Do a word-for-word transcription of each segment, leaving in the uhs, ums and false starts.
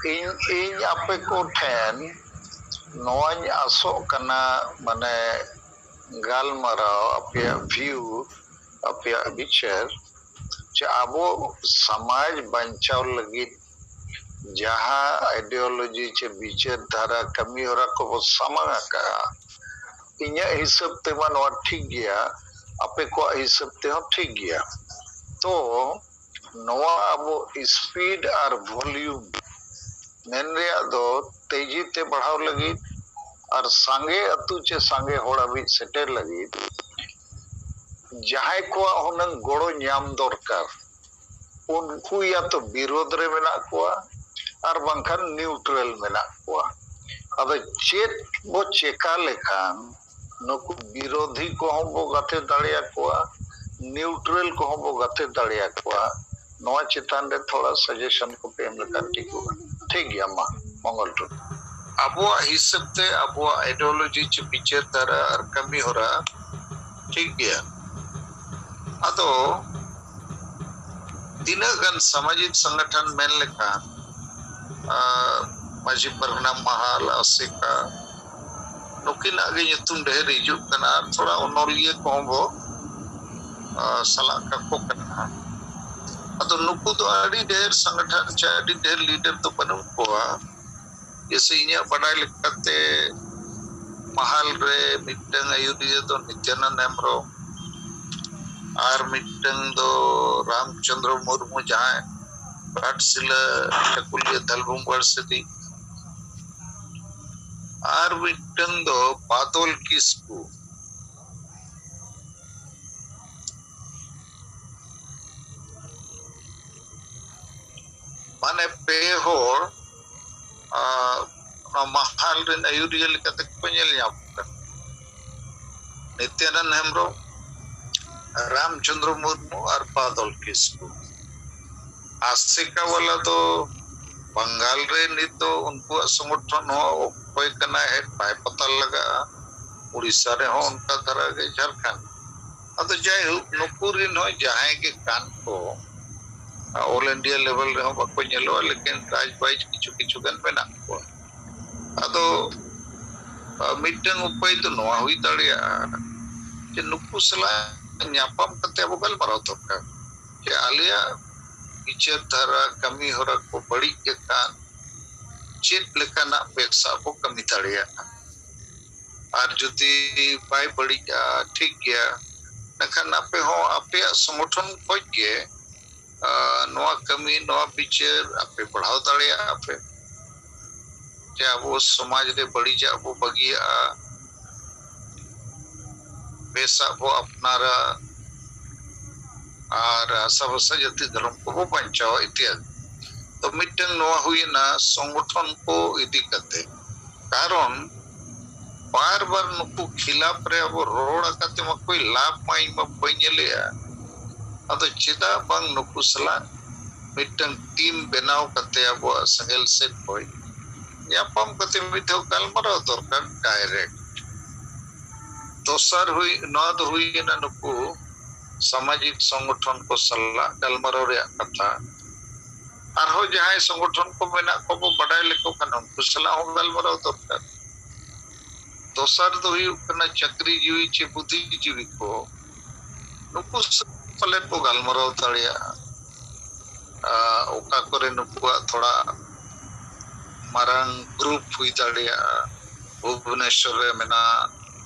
ᱤᱧ ᱤᱧ ᱟᱯᱮ ᱠᱚ ᱴᱷᱮᱱ ᱱᱚᱣᱟᱧ ᱟᱥᱚᱜ ᱠᱟᱱᱟ, ᱢᱟᱱᱮ ᱜᱟᱞᱢᱟᱨᱟᱣ, ᱟᱯᱮᱭᱟᱜ ᱵᱷᱤᱭᱩ, ᱟᱯᱮᱭᱟᱜ ᱵᱤᱪᱟᱹᱨ, ᱡᱮ ᱟᱵᱚ ᱥᱚᱢᱟᱡᱽ ᱵᱟᱧᱪᱟᱣ ᱞᱟᱹᱜᱤᱫ ᱡᱟᱦᱟᱸ ᱟᱭᱰᱤᱭᱳᱞᱚᱡᱤ ᱪᱮ ᱵᱤᱪᱟᱹᱨ ᱫᱷᱟᱨᱟ ᱠᱟᱹᱢᱤ ᱦᱚᱨᱟ ᱠᱚᱵᱚ ᱥᱟᱢᱟᱝ ᱟᱠᱟᱫᱼᱟ, ᱤᱧᱟᱹᱜ ᱦᱤᱥᱟᱹᱵ ᱛᱮᱢᱟ ᱱᱚᱣᱟ ᱴᱷᱤᱠ ᱜᱮᱭᱟ, ᱟᱯᱮ ᱠᱚᱣᱟᱜ ᱦᱤᱥᱟᱹᱵ ᱛᱮᱦᱚᱸ ᱴᱷᱤᱠ ᱜᱮᱭᱟ᱾ ᱛᱚ ᱱᱚᱣᱟ ᱟᱵᱚ ᱥᱯᱤᱰ ᱟᱨ ᱵᱷᱚᱞᱤᱭᱩᱢ ᱢᱮᱱ ᱨᱮᱭᱟᱜ ᱫᱚ ᱛᱮᱡᱤ ᱛᱮ ᱵᱟᱲᱦᱟᱣ ᱞᱟᱹᱜᱤᱫ ᱟᱨ ᱥᱟᱸᱜᱮ ᱟᱹᱛᱩ ᱪᱮ ᱥᱟᱸᱜᱮ ᱦᱚᱲ ᱦᱟᱹᱵᱤᱡ ᱥᱮᱴᱮᱨ ᱞᱟᱹᱜᱤᱫ ᱡᱟᱦᱟᱸᱭ ᱠᱚᱣᱟᱜ ᱦᱩᱱᱟᱹᱝ ᱜᱚᱲᱚ ᱧᱟᱢ ᱫᱚᱨᱠᱟᱨ, ᱩᱱᱠᱩ ᱭᱟ ᱛᱚ ᱵᱤᱨᱳᱫᱷ ᱨᱮ ᱢᱮᱱᱟᱜ ᱠᱚᱣᱟ ᱟᱨ ᱵᱟᱝᱠᱷᱟᱱ ᱱᱤᱭᱩᱴᱨᱟᱞ ᱢᱮᱱᱟᱜ ᱠᱚᱣᱟ᱾ ᱟᱫᱚ ᱪᱮᱫ ᱵᱚ ᱪᱮᱠᱟ ᱞᱮᱠᱷᱟᱱ ᱱᱩᱠᱩ ᱵᱤᱨᱳᱫᱷᱤ ᱠᱚᱦᱚᱸ ᱵᱚ ᱜᱟᱛᱮ ᱫᱟᱲᱮᱭᱟᱠᱚᱣᱟ, ᱱᱤᱭᱩᱴᱨᱟᱞ ᱠᱚᱦᱚᱸ ᱵᱚ ᱜᱟᱛᱮ ᱫᱟᱲᱮᱭᱟᱠᱚᱣᱟ, ᱱᱚᱣᱟ ᱪᱮᱛᱟᱱ ᱨᱮ ᱛᱷᱚᱲᱟ ᱥᱟᱡᱮᱥᱚᱱ ᱠᱚᱯᱮ ᱮᱢ ᱞᱮᱠᱷᱟᱱ ᱴᱷᱤᱠᱚᱜᱼᱟ᱾ ᱴᱷᱤᱠ ᱜᱮᱭᱟ, ᱢᱟ, ᱢᱚᱝᱜᱚᱞ ᱴᱩᱰᱩ᱾ ᱟᱵᱚᱣᱟᱜ ᱦᱤᱥᱟᱹᱵ ᱛᱮ ᱟᱵᱚᱣᱟᱜ ᱟᱭᱰᱤᱭᱳᱞᱚᱡᱤ ᱪᱮ ᱵᱤᱪᱟᱹᱨ ᱫᱷᱟᱨᱟ ᱟᱨ ᱠᱟᱹᱢᱤ ᱦᱚᱨᱟ ᱴᱷᱤᱠ ᱜᱮᱭᱟ᱾ ᱟᱫᱚ ᱛᱤᱱᱟᱹᱜ ᱜᱟᱱ ᱥᱟᱢᱟᱡᱤᱠ ᱥᱚᱝᱜᱚᱴᱷᱚᱱ ᱢᱮᱱ ᱞᱮᱠᱷᱟᱱ, ᱟᱨ ᱢᱟᱹᱡᱷᱤ ᱯᱟᱨᱜᱟᱱᱟ ᱢᱟᱦᱟᱞ, ᱟᱥᱮᱠᱟ, ᱱᱩᱠᱤᱱᱟᱜ ᱜᱮ ᱧᱩᱛᱩᱢ ᱰᱷᱮᱨ ᱦᱤᱡᱩᱜ ᱠᱟᱱᱟ ᱟᱨ ᱛᱷᱚᱲᱟ ᱚᱱᱚᱞᱤᱭᱟᱹ ᱠᱚᱦᱚᱸ ᱵᱚ, ᱟ, ᱥᱟᱞᱟᱜ ᱠᱟᱠᱚ ᱠᱟᱱᱟ᱾ ᱟᱫᱚ ᱱᱩᱠᱩ ᱫᱚ ᱟᱹᱰᱤ ᱰᱷᱮᱨ ᱥᱚᱝᱜᱚᱴᱷᱚᱱ ᱪᱮ ᱟᱹᱰᱤ ᱰᱷᱮᱨ ᱞᱤᱰᱟᱨ ᱫᱚ ᱵᱟᱹᱱᱩᱜ ᱠᱚᱣᱟ᱾ ᱡᱮᱥᱮ ᱤᱧᱟᱹᱜ ᱵᱟᱰᱟᱭ ᱞᱮᱠᱟᱛᱮ ᱢᱟᱦᱟᱞ ᱨᱮ ᱢᱤᱫᱴᱟᱝ ᱟᱹᱭᱩᱨᱤᱭᱟᱹ ᱫᱚ ᱱᱤᱛᱭᱟᱱᱚᱱᱫ ᱦᱮᱢᱵᱨᱚᱢ, ᱟᱨ ᱢᱤᱫᱴᱟᱝ ᱫᱚ ᱨᱟᱢᱪᱚᱸᱫᱽᱨᱚ ᱢᱩᱨᱢᱩ, ᱡᱟᱦᱟᱸᱭ ᱜᱷᱟᱴᱥᱤᱞᱟᱹ ᱪᱟᱹᱠᱩᱞᱤᱭᱟᱹ ᱫᱷᱟᱞᱵᱷᱩᱢᱜᱚᱲ ᱥᱮᱫᱤᱡ, ᱟᱨ ᱢᱤᱫᱴᱟᱝ ᱫᱚ ᱵᱟᱫᱚᱞ ᱠᱤᱥᱠᱩ᱾ ᱢᱟᱱᱮ ᱯᱮ ᱦᱚᱲ, ᱟᱨ ᱚᱱᱟ ᱢᱟᱦᱟᱞ ᱨᱮᱱ ᱟᱹᱭᱩᱨᱤᱭᱟᱹ ᱞᱮᱠᱟᱛᱮ ᱠᱚ ᱧᱮᱞ ᱧᱟᱢᱚᱜ ᱠᱟᱱᱟ, ᱱᱤᱛᱭᱟᱱᱚᱱᱫ ᱦᱮᱢᱵᱨᱚᱢ, ᱨᱟᱢᱪᱚᱸᱫᱽᱨᱚ ᱢᱩᱨᱢᱩ ᱟᱨ ᱵᱟᱫᱚᱞ ᱠᱤᱥᱠᱩ᱾ ᱟᱥᱮᱠᱟ ᱣᱟᱞᱟ ᱫᱚ ᱵᱟᱝᱜᱟᱞ ᱨᱮ ᱱᱤᱛ ᱫᱚ ᱩᱱᱠᱩᱣᱟᱜ ᱥᱚᱝᱜᱚᱴᱷᱚᱱ ᱦᱚᱸ ᱚᱠᱚᱭ ᱠᱟᱱᱟᱭ ᱦᱮᱡ ᱵᱟᱭ ᱯᱟᱛᱟ ᱞᱟᱜᱟᱜᱼᱟ᱾ ᱩᱲᱤᱥᱥᱟ ᱨᱮᱦᱚᱸ ᱚᱱᱠᱟ ᱫᱷᱟᱨᱟ ᱜᱮ, ᱡᱷᱟᱲᱠᱷᱚᱸᱰ᱾ ᱟᱫᱚ ᱡᱟᱭᱦᱳᱠ, ᱱᱩᱠᱩ ᱨᱤᱱ ᱦᱚᱸ ᱡᱟᱦᱟᱸᱭ ᱜᱮ ᱠᱟᱱ ᱠᱚ, ᱚᱞ ᱤᱱᱰᱤᱭᱟ ᱞᱮᱵᱮᱞ ᱨᱮᱦᱚᱸ ᱵᱟᱠᱚ ᱧᱮᱞᱚᱜᱼᱟ, ᱞᱮᱠᱤᱱ ᱨᱟᱡᱽ ᱵᱟᱭᱤᱡ ᱠᱤᱪᱷᱩ ᱠᱤᱪᱷᱩ ᱜᱟᱱ ᱢᱮᱱᱟᱜ ᱠᱚᱣᱟ᱾ ᱟᱫᱚ ᱟ, ᱢᱤᱫᱴᱟᱝ ᱩᱯᱟᱹᱭ ᱫᱚ ᱱᱚᱣᱟ ᱦᱩᱭ ᱫᱟᱲᱮᱭᱟᱜᱼᱟ ᱡᱮ ᱱᱩᱠᱩ ᱥᱟᱞᱟᱜ ᱧᱟᱯᱟᱢ ᱠᱟᱛᱮ ᱟᱵᱚ ᱜᱟᱞᱢᱟᱨᱟᱣ ᱫᱚᱨᱠᱟᱨ, ᱡᱮ ᱟᱞᱮᱭᱟᱜ ᱵᱤᱪᱟᱹᱨ ᱫᱷᱟᱨᱟ, ᱠᱟᱹᱢᱤ ᱦᱚᱨᱟ ᱠᱚ ᱵᱟᱹᱲᱤᱡ ᱟᱠᱟᱱ, ᱪᱮᱫ ᱞᱮᱠᱟᱱᱟᱜ ᱵᱮᱥᱟᱜ ᱵᱚ ᱠᱟᱹᱢᱤ ᱫᱟᱲᱮᱭᱟᱜᱼᱟ᱾ ᱟᱨ ᱡᱩᱫᱤ ᱵᱟᱭ ᱵᱟᱹᱲᱤᱡᱼᱟ, ᱴᱷᱤᱠ ᱜᱮᱭᱟ, ᱮᱱᱠᱷᱟᱱ ᱟᱯᱮ ᱦᱚᱸ ᱟᱯᱮᱭᱟᱜ ᱥᱚᱝᱜᱚᱴᱷᱚᱱ ᱠᱷᱚᱱ ᱜᱮ, ᱟ, ᱱᱚᱣᱟ ᱠᱟᱹᱢᱤ, ᱱᱚᱣᱟ ᱵᱤᱪᱟᱹᱨ ᱟᱯᱮ ᱵᱟᱲᱦᱟᱣ ᱫᱟᱲᱮᱭᱟᱜᱼᱟ ᱯᱮ, ᱡᱮ ᱟᱵᱚ ᱥᱚᱢᱟᱡᱽ ᱨᱮ ᱵᱟᱹᱲᱤᱡᱟᱜ ᱵᱚ ᱵᱟᱹᱜᱤᱭᱟᱜᱼᱟ, ᱵᱮᱥᱟᱜ ᱵᱚ ᱟᱯᱱᱟᱨᱟ, ᱟᱨ ᱦᱟᱥᱟ ᱵᱷᱟᱥᱟ ᱡᱟᱹᱛᱤ ᱫᱷᱚᱨᱚᱢ ᱠᱚᱵᱚ ᱵᱟᱧᱪᱟᱣᱟ ᱤᱛᱤᱦᱟᱥ᱾ ᱛᱚ ᱢᱤᱫᱴᱟᱝ ᱱᱚᱣᱟ ᱦᱩᱭᱮᱱᱟ ᱥᱚᱝᱜᱚᱴᱷᱚᱱ ᱠᱚ ᱤᱫᱤ ᱠᱟᱛᱮ, ᱠᱟᱨᱚᱱ ᱵᱟᱨ ᱵᱟᱨ ᱱᱩᱠᱩ ᱠᱷᱤᱞᱟᱯ ᱨᱮ ᱟᱵᱚ ᱨᱚᱲ ᱟᱠᱟᱫ ᱛᱮᱢᱟ ᱠᱚᱭ ᱞᱟᱵᱷ ᱢᱟ ᱤᱧ ᱢᱟ ᱵᱟᱹᱧ ᱧᱮᱞᱮᱜᱼᱟ᱾ ᱟᱫᱚ ᱪᱮᱫᱟᱜ ᱵᱟᱝ ᱱᱩᱠᱩ ᱥᱟᱞᱟᱜ ᱢᱤᱫᱴᱟᱝ ᱴᱤᱢ ᱵᱮᱱᱟᱣ ᱠᱟᱛᱮ ᱟᱵᱚᱣᱟᱜ ᱥᱮᱸᱜᱮᱞ ᱥᱮᱫ ᱠᱷᱚᱱ ᱧᱟᱯᱟᱢ ᱠᱟᱛᱮ ᱢᱤᱫ ᱫᱷᱟᱣ ᱜᱟᱞᱢᱟᱨᱟᱣ ᱫᱚᱨᱠᱟᱨ ᱰᱟᱭᱨᱮᱠᱴ᱾ ᱫᱚᱥᱟᱨ ᱦᱩᱭ, ᱱᱚᱣᱟ ᱫᱚ ᱦᱩᱭ ᱮᱱᱟ ᱱᱩᱠᱩ ᱥᱟᱢᱟᱡᱤᱠ ᱥᱚᱝᱜᱚᱴᱷᱚᱱ ᱠᱚ ᱥᱟᱞᱟᱜ ᱜᱟᱞᱢᱟᱨᱟᱣ ᱨᱮᱭᱟᱜ ᱠᱟᱛᱷᱟ᱾ ᱟᱨᱦᱚᱸ ᱡᱟᱦᱟᱸᱭ ᱥᱚᱝᱜᱚᱴᱷᱚᱱ ᱠᱚ ᱢᱮᱱᱟᱜ ᱠᱚ ᱵᱚ ᱵᱟᱰᱟᱭ ᱞᱮᱠᱚ ᱠᱷᱟᱱ ᱩᱱᱠᱩ ᱥᱟᱞᱟᱜ ᱦᱚᱸ ᱜᱟᱞᱢᱟᱨᱟᱣ ᱫᱚᱨᱠᱟᱨ᱾ ᱫᱚᱥᱟᱨ ᱫᱚ ᱦᱩᱭᱩᱜ ᱠᱟᱱᱟ ᱪᱟᱹᱠᱨᱤ ᱡᱤᱣᱤ ᱪᱮ ᱵᱩᱫᱷᱤ ᱡᱤᱣᱤ ᱠᱚ, ᱱᱩᱠᱩ ᱥᱟᱞᱟᱜ ᱯᱟᱞᱮᱫ ᱵᱚ ᱜᱟᱞᱢᱟᱨᱟᱣ ᱫᱟᱲᱮᱭᱟᱜᱼᱟ᱾ ᱟ, ᱚᱠᱟ ᱠᱚᱨᱮ ᱱᱩᱠᱩᱣᱟᱜ ᱛᱷᱚᱲᱟ ᱢᱟᱨᱟᱝ ᱜᱨᱩᱯ ᱦᱩᱭ ᱫᱟᱲᱮᱭᱟᱜᱼᱟ, ᱵᱷᱩᱵᱽᱱᱮᱥᱚᱨ ᱨᱮ ᱢᱮᱱᱟᱜ,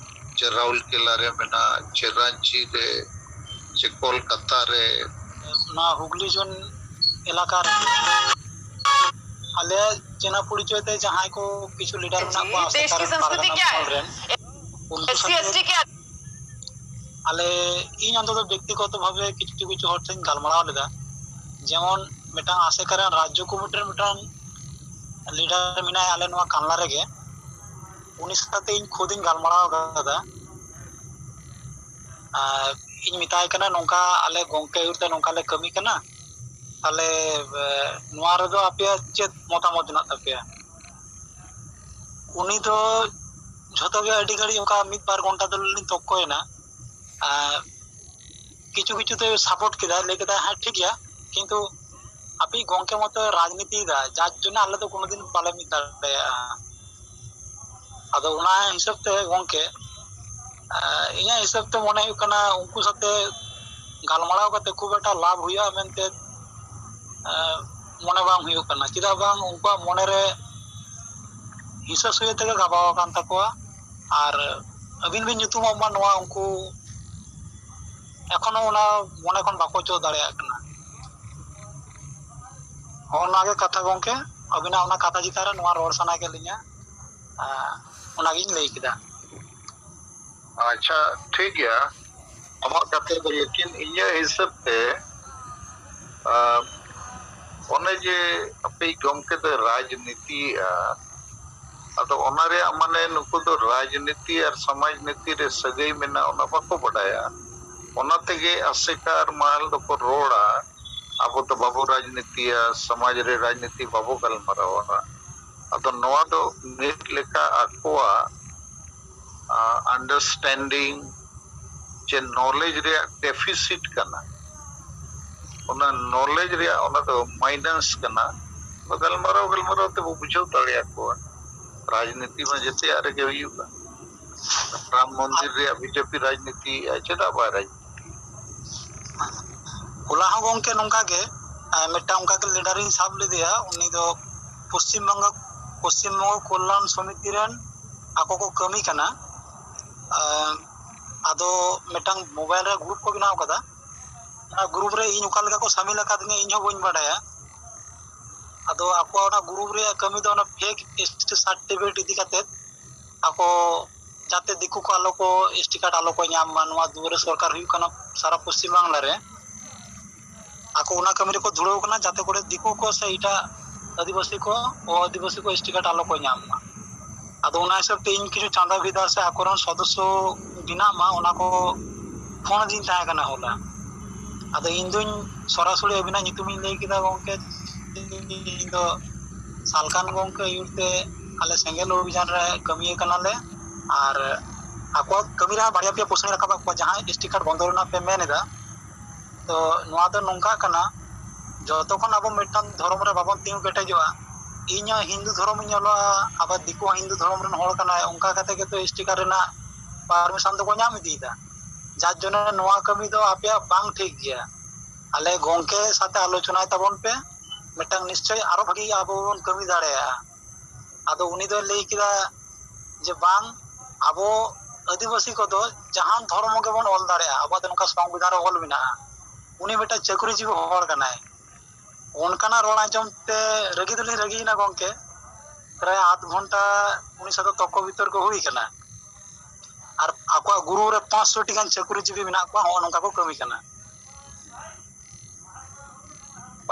ᱪᱮ ᱨᱟᱩᱨᱠᱮᱞᱟ ᱨᱮ ᱢᱮᱱᱟᱜ, ᱪᱮ ᱨᱟᱸᱪᱤ ᱨᱮ, ᱪᱮ ᱠᱳᱞᱠᱟᱛᱟ ᱨᱮ᱾ ᱱᱚᱣᱟ ᱦᱩᱜᱽᱞᱤ ᱡᱳᱱ ᱮᱞᱟᱠᱟ ᱨᱮ ᱟᱞᱮ ᱪᱮᱱᱟ ᱯᱚᱨᱤᱪᱚᱭ ᱛᱮ ᱡᱟᱦᱟᱸᱭ ᱠᱚ ᱠᱤᱪᱷᱩ ᱞᱤᱰᱟᱨ ᱢᱮᱱᱟᱜ ᱠᱚᱣᱟ ᱥᱮ ᱠᱟᱨᱮᱱ ᱯᱟᱨᱜᱟᱱᱟ ᱢᱚᱦᱚᱞ ᱨᱮᱱ, ᱩᱱᱠᱩ ᱥᱟᱶᱛᱮ ᱟᱞᱮ, ᱤᱧ ᱚᱱᱛᱚᱛᱚ ᱵᱮᱠᱛᱤᱜᱚᱛᱚ ᱵᱷᱟᱵᱮ ᱠᱤᱪᱷᱩ ᱠᱤᱪᱷᱩ ᱦᱚᱲ ᱥᱟᱶ ᱤᱧ ᱜᱟᱞᱢᱟᱨᱟᱣ ᱞᱮᱫᱟ᱾ ᱡᱮᱢᱚᱱ ᱢᱤᱫᱴᱟᱝ ᱟᱥᱮᱠᱟ ᱨᱮᱱ ᱨᱟᱡᱽᱡᱚ ᱠᱚᱢᱤᱴᱤ ᱨᱮᱱ ᱢᱤᱫᱴᱟᱝ ᱞᱤᱰᱟᱨ ᱢᱮᱱᱟᱭᱟ ᱟᱞᱮ ᱱᱚᱣᱟ ᱠᱟᱱᱞᱟ ᱨᱮᱜᱮ, ᱩᱱᱤ ᱥᱟᱶᱛᱮ ᱤᱧ ᱠᱷᱩᱫ ᱤᱧ ᱜᱟᱞᱢᱟᱨᱟᱣ ᱟᱠᱟᱫᱟ᱾ ᱟᱨ ᱤᱧ ᱢᱮᱛᱟᱭ ᱠᱟᱱᱟ, "ᱱᱚᱝᱠᱟ ᱟᱞᱮ ᱜᱚᱝᱠᱮ ᱟᱹᱭᱩᱨ ᱛᱮ ᱱᱚᱝᱠᱟ ᱞᱮ ᱠᱟᱹᱢᱤ ᱠᱟᱱᱟ, ᱛᱟᱦᱞᱮ, ᱮ, ᱱᱚᱣᱟ ᱨᱮᱫᱚ ᱟᱯᱮᱭᱟᱜ ᱪᱮᱫ ᱢᱚᱛᱟᱢᱚᱛ ᱢᱮᱱᱟᱜ ᱛᱟᱯᱮᱭᱟ?" ᱩᱱᱤ ᱫᱚ ᱡᱷᱚᱛᱚ ᱜᱮ ᱟᱹᱰᱤ ᱜᱷᱟᱹᱲᱤᱡ ᱚᱱᱠᱟ ᱢᱤᱫ ᱵᱟᱨ ᱜᱷᱚᱱᱴᱟ ᱫᱚ ᱞᱤᱧ ᱛᱚᱠᱠᱚᱭᱮᱱᱟ᱾ ᱟᱨ ᱠᱤᱪᱷᱩ ᱠᱤᱪᱷᱩ ᱫᱚᱭ ᱥᱟᱯᱳᱨᱴ ᱠᱮᱫᱟ, ᱞᱟᱹᱭ ᱠᱮᱫᱟ, "ᱦᱮᱸ, ᱴᱷᱤᱠ ᱜᱮᱭᱟ, ᱠᱤᱱᱛᱩ ᱟᱯᱮᱭᱤᱡ ᱜᱚᱝᱠᱮ ᱢᱚᱛᱚ ᱨᱟᱡᱽᱱᱤᱛᱤᱭᱮᱫᱟ, ᱡᱟᱨ ᱡᱚᱱᱱᱚ ᱟᱞᱮ ᱫᱚ ᱠᱳᱱᱳᱫᱤᱱ ᱵᱟᱞᱮ ᱢᱤᱫ ᱫᱟᱲᱮᱭᱟᱜᱼᱟ᱾ ᱟᱫᱚ ᱚᱱᱟ ᱦᱤᱥᱟᱹᱵ ᱛᱮ ᱜᱚᱝᱠᱮ, ᱟᱸ, ᱤᱧᱟᱹᱜ ᱦᱤᱥᱟᱹᱵ ᱛᱮ ᱢᱚᱱᱮ ᱦᱩᱭᱩᱜ ᱠᱟᱱᱟ ᱩᱱᱠᱩ ᱥᱟᱛᱮ ᱜᱟᱞᱢᱟᱨᱟᱣ ᱠᱟᱛᱮ ᱠᱷᱩᱵ ᱮᱠᱴᱟ ᱞᱟᱵᱷ ᱦᱩᱭᱩᱜᱼᱟ ᱢᱮᱱᱛᱮ, ᱟᱸ, ᱢᱚᱱᱮ ᱵᱟᱝ ᱦᱩᱭᱩᱜ ᱠᱟᱱᱟ᱾ ᱪᱮᱫᱟᱜ ᱵᱟᱝ ᱩᱱᱠᱩᱣᱟᱜ ᱢᱚᱱᱮᱨᱮ ᱦᱤᱥᱟᱹ ᱥᱩᱭᱟᱹ ᱛᱮᱜᱮ ᱜᱟᱵᱟᱣ ᱟᱠᱟᱱ ᱛᱟᱠᱚᱣᱟ᱾ ᱟᱨ ᱟᱹᱵᱤᱱ ᱵᱤᱱ ᱧᱩᱛᱩᱢᱚᱜ ᱢᱟ, ᱱᱚᱣᱟ ᱩᱱᱠᱩ ᱮᱠᱷᱚᱱᱳ ᱚᱱᱟ ᱢᱚᱱᱮ ᱠᱷᱚᱱ ᱵᱟᱠᱚ ᱚᱪᱚᱜ ᱫᱟᱲᱮᱭᱟᱜ ᱠᱟᱱᱟ᱾ ᱦᱚᱸᱜᱼᱚ ᱱᱚᱣᱟ ᱜᱮ ᱠᱟᱛᱷᱟ ᱜᱚᱝᱠᱮ, ᱟᱹᱵᱤᱱᱟᱜ ᱚᱱᱟ ᱠᱟᱛᱷᱟ ᱪᱮᱛᱟᱱ ᱨᱮ ᱱᱚᱣᱟ ᱨᱚᱲ ᱥᱟᱱᱟ ᱠᱮᱫ ᱞᱤᱧᱟ, ᱟᱨ ᱚᱱᱟᱜᱤᱧ ᱞᱟᱹᱭ ᱠᱮᱫᱟ᱾ ᱟᱪᱪᱷᱟ, ᱴᱷᱤᱠ ᱜᱮᱭᱟ, ᱟᱢᱟᱜ ᱠᱟᱛᱷᱟ ᱫᱚ, ᱞᱮᱠᱤᱱ ᱤᱧᱟᱹᱜ ᱦᱤᱥᱟᱹᱵ ᱛᱮ, ᱟᱨ ᱚᱱᱮ ᱡᱮ ᱟᱯᱮᱭᱤᱡ ᱜᱚᱢᱠᱮ ᱫᱚᱭ ᱨᱟᱡᱽᱱᱤᱛᱤᱭᱮᱜᱼᱟ, ᱟᱫᱚ ᱚᱱᱟ ᱨᱮᱭᱟᱜ ᱢᱟᱱᱮ ᱱᱩᱠᱩ ᱫᱚ ᱨᱟᱡᱽᱱᱤᱛᱤ ᱟᱨ ᱥᱚᱢᱟᱡᱽ ᱱᱤᱛᱤ ᱨᱮ ᱥᱟᱹᱜᱟᱹᱭ ᱢᱮᱱᱟᱜᱼᱟ, ᱚᱱᱟ ᱵᱟᱠᱚ ᱵᱟᱰᱟᱭᱟ᱾ ᱚᱱᱟ ᱛᱮᱜᱮ ᱟᱥᱮᱠᱟ ᱟᱨ ᱢᱟᱦᱟᱞ ᱫᱚᱠᱚ ᱨᱚᱲᱟ, "ᱟᱵᱚ ᱫᱚ ᱵᱟᱵᱚ ᱨᱟᱡᱽᱱᱤᱛᱤᱭᱟ, ᱥᱚᱢᱟᱡᱽ ᱨᱮ ᱨᱟᱡᱽᱱᱤᱛᱤ ᱵᱟᱵᱚ ᱜᱟᱞᱢᱟᱨᱟᱣᱟ᱾" ᱟᱫᱚ ᱱᱚᱣᱟ ᱫᱚ ᱢᱤᱫ ᱞᱮᱠᱟ ᱟᱠᱚᱣᱟᱜ ᱟᱱᱰᱟᱨᱥᱴᱮᱱᱰᱤᱝ ᱪᱮ ᱱᱚᱞᱮᱡᱽ ᱨᱮᱭᱟᱜ ᱰᱮᱯᱷᱤᱥᱤᱴ ᱠᱟᱱᱟ, ᱚᱱᱟ ᱱᱚᱞᱮᱡᱽ ᱨᱮᱭᱟᱜ ᱚᱱᱟ ᱫᱚ ᱢᱟᱭᱱᱟᱥ ᱠᱟᱱᱟ᱾ ᱜᱟᱞᱢᱟᱨᱟᱣ ᱜᱟᱞᱢᱟᱨᱟᱣ ᱛᱮᱵᱚ ᱵᱩᱡᱷᱟᱹᱣ ᱫᱟᱲᱮᱭᱟᱠᱚᱣᱟ᱾ ᱨᱟᱡᱽᱱᱤᱛᱤ ᱢᱟ ᱡᱮᱛᱮᱭᱟᱜ ᱨᱮᱜᱮ ᱦᱩᱭᱩᱜᱼᱟ᱾ ᱨᱟᱢ ᱢᱚᱱᱫᱤᱨ ᱨᱮᱭᱟᱜ ᱵᱤᱡᱮᱯᱤ ᱨᱟᱡᱽᱱᱤᱛᱤᱭᱮᱫᱼᱟ, ᱪᱮᱫᱟᱜ ᱵᱟᱭ ᱨᱟᱡᱽᱱᱤᱛᱤᱭᱟ? ᱦᱚᱞᱟ ᱦᱚᱸ ᱜᱚᱝᱠᱮ ᱱᱚᱝᱠᱟ ᱜᱮ, ᱟᱨ ᱢᱤᱫᱴᱟᱝ ᱚᱱᱠᱟ ᱜᱮ ᱞᱤᱰᱟᱨᱤᱧ ᱥᱟᱵ ᱞᱮᱫᱮᱭᱟ᱾ ᱩᱱᱤ ᱫᱚ ᱯᱚᱥᱪᱤᱢ ᱵᱚᱝᱜᱚ, ᱯᱚᱥᱪᱤᱢ ᱵᱚᱝᱜᱚ ᱠᱚᱞᱞᱟᱱ ᱥᱚᱢᱤᱛᱤ ᱨᱮᱱ ᱟᱠᱚ ᱠᱚ ᱠᱟᱹᱢᱤ ᱠᱟᱱᱟ᱾ ᱟᱨ ᱟᱫᱚ ᱢᱤᱫᱴᱟᱝ ᱢᱳᱵᱟᱭᱤᱞ ᱨᱮ ᱜᱨᱩᱯ ᱠᱚ ᱵᱮᱱᱟᱣ ᱠᱟᱫᱟ᱾ ᱚᱱᱟ ᱜᱨᱩᱯ ᱨᱮ ᱤᱧ ᱚᱠᱟ ᱞᱮᱠᱟ ᱠᱚ ᱥᱟᱢᱤᱞ ᱟᱠᱟᱫᱤᱧᱟ, ᱤᱧ ᱦᱚᱸ ᱵᱟᱹᱧ ᱵᱟᱰᱟᱭᱟ᱾ ᱟᱫᱚ ᱟᱠᱚᱣᱟᱜ ᱚᱱᱟ ᱜᱨᱩᱯ ᱨᱮᱭᱟᱜ ᱠᱟᱹᱢᱤ ᱫᱚ ᱚᱱᱟ ᱯᱷᱮᱠ ᱮᱥ ᱴᱤ ᱥᱟᱨᱴᱤᱯᱷᱤᱠᱮᱴ ᱤᱫᱤ ᱠᱟᱛᱮ ᱟᱠᱚ ᱡᱟᱛᱮ ᱫᱤᱠᱩ ᱠᱚ ᱟᱞᱚ ᱠᱚ, ᱮᱥ ᱴᱤ ᱠᱟᱨᱰ ᱟᱞᱚ ᱠᱚ ᱧᱟᱢ ᱢᱟ᱾ ᱱᱚᱣᱟ ᱫᱩᱣᱟᱨᱮ ᱥᱚᱨᱠᱟᱨ ᱦᱩᱭᱩᱜ ᱠᱟᱱᱟ ᱥᱟᱨᱟ ᱯᱚᱥᱪᱤᱢ ᱵᱟᱝᱞᱟ ᱨᱮ᱾ ᱟᱠᱚ ᱚᱱᱟ ᱠᱟᱹᱢᱤ ᱨᱮᱠᱚ ᱫᱷᱩᱨᱟᱹᱣ ᱠᱟᱱᱟ, ᱡᱟᱛᱮ ᱠᱚᱨᱮ ᱫᱤᱠᱩ ᱠᱚ ᱥᱮ ᱮᱴᱟᱜ ᱟᱹᱫᱤᱵᱟᱹᱥᱤ ᱠᱚ, ᱚ ᱟᱹᱫᱤᱵᱟᱹᱥᱤ ᱠᱚ ᱮᱥ ᱴᱤ ᱠᱟᱨᱰ ᱟᱞᱚ ᱠᱚ ᱧᱟᱢ ᱢᱟ᱾ ᱟᱫᱚ ᱚᱱᱟ ᱦᱤᱥᱟᱹᱵ ᱛᱮ ᱤᱧ ᱠᱤᱪᱷᱩ ᱪᱟᱸᱫᱟ ᱵᱷᱮᱫᱟ ᱥᱮ ᱟᱠᱚᱨᱮᱱ ᱥᱚᱫᱚᱥᱥᱚ ᱵᱮᱱᱟᱜ ᱢᱟ, ᱚᱱᱟ ᱠᱚ ᱯᱷᱳᱱ ᱟᱹᱫᱤᱧ ᱛᱟᱦᱮᱸ ᱠᱟᱱᱟ ᱦᱚᱞᱟ᱾ ᱟᱫᱚ ᱤᱧ ᱫᱚᱧ ᱥᱚᱨᱟᱥᱚᱨᱤ ᱟᱹᱵᱤᱱᱟᱜ ᱧᱩᱛᱩᱢᱤᱧ ᱞᱟᱹᱭ ᱠᱮᱫᱟ ᱜᱚᱝᱠᱮ, ᱤᱧ ᱫᱚ ᱥᱟᱞᱠᱷᱟᱱ ᱜᱚᱝᱠᱮ ᱟᱹᱭᱩᱨ ᱛᱮ ᱟᱞᱮ ᱥᱮᱸᱜᱮᱞ ᱚᱵᱷᱤᱡᱟᱱ ᱨᱮ ᱠᱟᱹᱢᱤᱭᱟᱹ ᱠᱟᱱᱟᱞᱮ᱾ ᱟᱨ ᱟᱠᱚᱣᱟᱜ ᱠᱟᱹᱢᱤ ᱨᱮᱦᱚᱸ ᱵᱟᱨᱭᱟ ᱯᱮᱭᱟ ᱯᱨᱚᱥᱱᱚᱧ ᱨᱟᱠᱟᱵ ᱟᱠᱚᱣᱟ, ᱡᱟᱦᱟᱸ ᱮᱥ ᱴᱤ ᱠᱟᱨᱰ ᱵᱚᱱᱫᱚ ᱨᱮᱱᱟᱜ ᱯᱮ ᱢᱮᱱ ᱮᱫᱟ᱾ ᱛᱚ ᱱᱚᱣᱟ ᱫᱚ ᱱᱚᱝᱠᱟ ᱠᱟᱱᱟ, ᱡᱚᱛᱚ ᱠᱷᱚᱱ ᱟᱵᱚ ᱢᱤᱫᱴᱟᱝ ᱫᱷᱚᱨᱚᱢ ᱨᱮ ᱵᱟᱵᱚᱱ ᱛᱤᱸᱜᱩ ᱠᱮᱴᱮᱡᱚᱜᱼᱟ, ᱤᱧ ᱦᱚᱸ ᱦᱤᱱᱫᱩ ᱫᱷᱚᱨᱚᱢ ᱤᱧ ᱚᱞᱚᱜᱼᱟ, ᱟᱵᱟᱨ ᱫᱤᱠᱩ ᱦᱚᱸ ᱦᱤᱱᱫᱩ ᱫᱷᱚᱨᱚᱢ ᱨᱮᱱ ᱦᱚᱲ ᱠᱟᱱᱟᱭ, ᱚᱱᱠᱟ ᱠᱟᱛᱮ ᱜᱮᱛᱚ ᱮᱥ ᱴᱤ ᱠᱟᱨᱰ ᱨᱮᱱᱟᱜ ᱯᱟᱨᱢᱤᱥᱚᱱ ᱫᱚᱠᱚ ᱧᱟᱢ ᱤᱫᱤᱭᱮᱫᱟ᱾ ᱡᱟᱨ ᱡᱚᱱᱱᱚ ᱱᱚᱣᱟ ᱠᱟᱹᱢᱤ ᱫᱚ ᱟᱯᱮᱭᱟᱜ ᱵᱟᱝ ᱴᱷᱤᱠ ᱜᱮᱭᱟ᱾ ᱟᱞᱮ ᱜᱚᱝᱠᱮ ᱥᱟᱛᱮ ᱟᱞᱳᱪᱚᱱᱟᱭ ᱛᱟᱵᱚᱱ ᱯᱮ, ᱢᱤᱫᱴᱟᱝ ᱱᱤᱥᱪᱚᱭ ᱟᱨᱚ ᱵᱷᱟᱜᱤ ᱟᱵᱚ ᱵᱚᱱ ᱠᱟᱹᱢᱤ ᱫᱟᱲᱮᱭᱟᱜᱼᱟ᱾ ᱟᱫᱚ ᱩᱱᱤ ᱫᱚᱭ ᱞᱟᱹᱭ ᱠᱮᱫᱟ ᱡᱮ, ᱵᱟᱝ, ᱟᱵᱚ ᱟᱹᱫᱤᱵᱟᱹᱥᱤ ᱠᱚᱫᱚ ᱡᱟᱦᱟᱱ ᱫᱷᱚᱨᱚᱢ ᱜᱮᱵᱚᱱ ᱚᱞ ᱫᱟᱲᱮᱭᱟᱜᱼᱟ, ᱟᱵᱚᱣᱟᱜ ᱫᱚ ᱱᱚᱝᱠᱟ ᱥᱚᱝᱵᱤᱫᱷᱟᱱ ᱨᱮ ᱚᱞ ᱢᱮᱱᱟᱜᱼᱟ᱾ ᱩᱱᱤ ᱢᱤᱫᱴᱟᱝ ᱪᱟᱹᱠᱨᱤᱡᱤᱵᱤ ᱦᱚᱲ ᱠᱟᱱᱟᱭ᱾ ᱚᱱᱠᱟᱱᱟᱜ ᱨᱚᱲ ᱟᱸᱡᱚᱢ ᱛᱮ ᱨᱟᱹᱜᱤ ᱫᱚᱞᱤᱧ ᱨᱟᱹᱜᱤᱭᱮᱱᱟ ᱜᱚᱝᱠᱮ᱾ ᱯᱨᱟᱭ ᱟᱫᱷ ᱜᱷᱚᱱᱴᱟ ᱩᱱᱤ ᱥᱟᱛᱮ ᱛᱚᱨᱠᱚ ᱵᱤᱛᱚᱨᱠᱚ ᱦᱩᱭ ᱠᱟᱱᱟ᱾ ᱟᱨ ᱟᱠᱚᱣᱟᱜ ᱜᱩᱨᱩ ᱨᱮ ᱯᱟᱸᱪᱥᱚ ᱴᱤ ᱜᱟᱱ ᱪᱟᱹᱠᱨᱤᱡᱤᱵᱤ ᱢᱮᱱᱟᱜ ᱠᱚᱣᱟ, ᱦᱚᱸᱜᱼᱚ ᱱᱚᱝᱠᱟ ᱠᱚ ᱠᱟᱹᱢᱤ ᱠᱟᱱᱟ᱾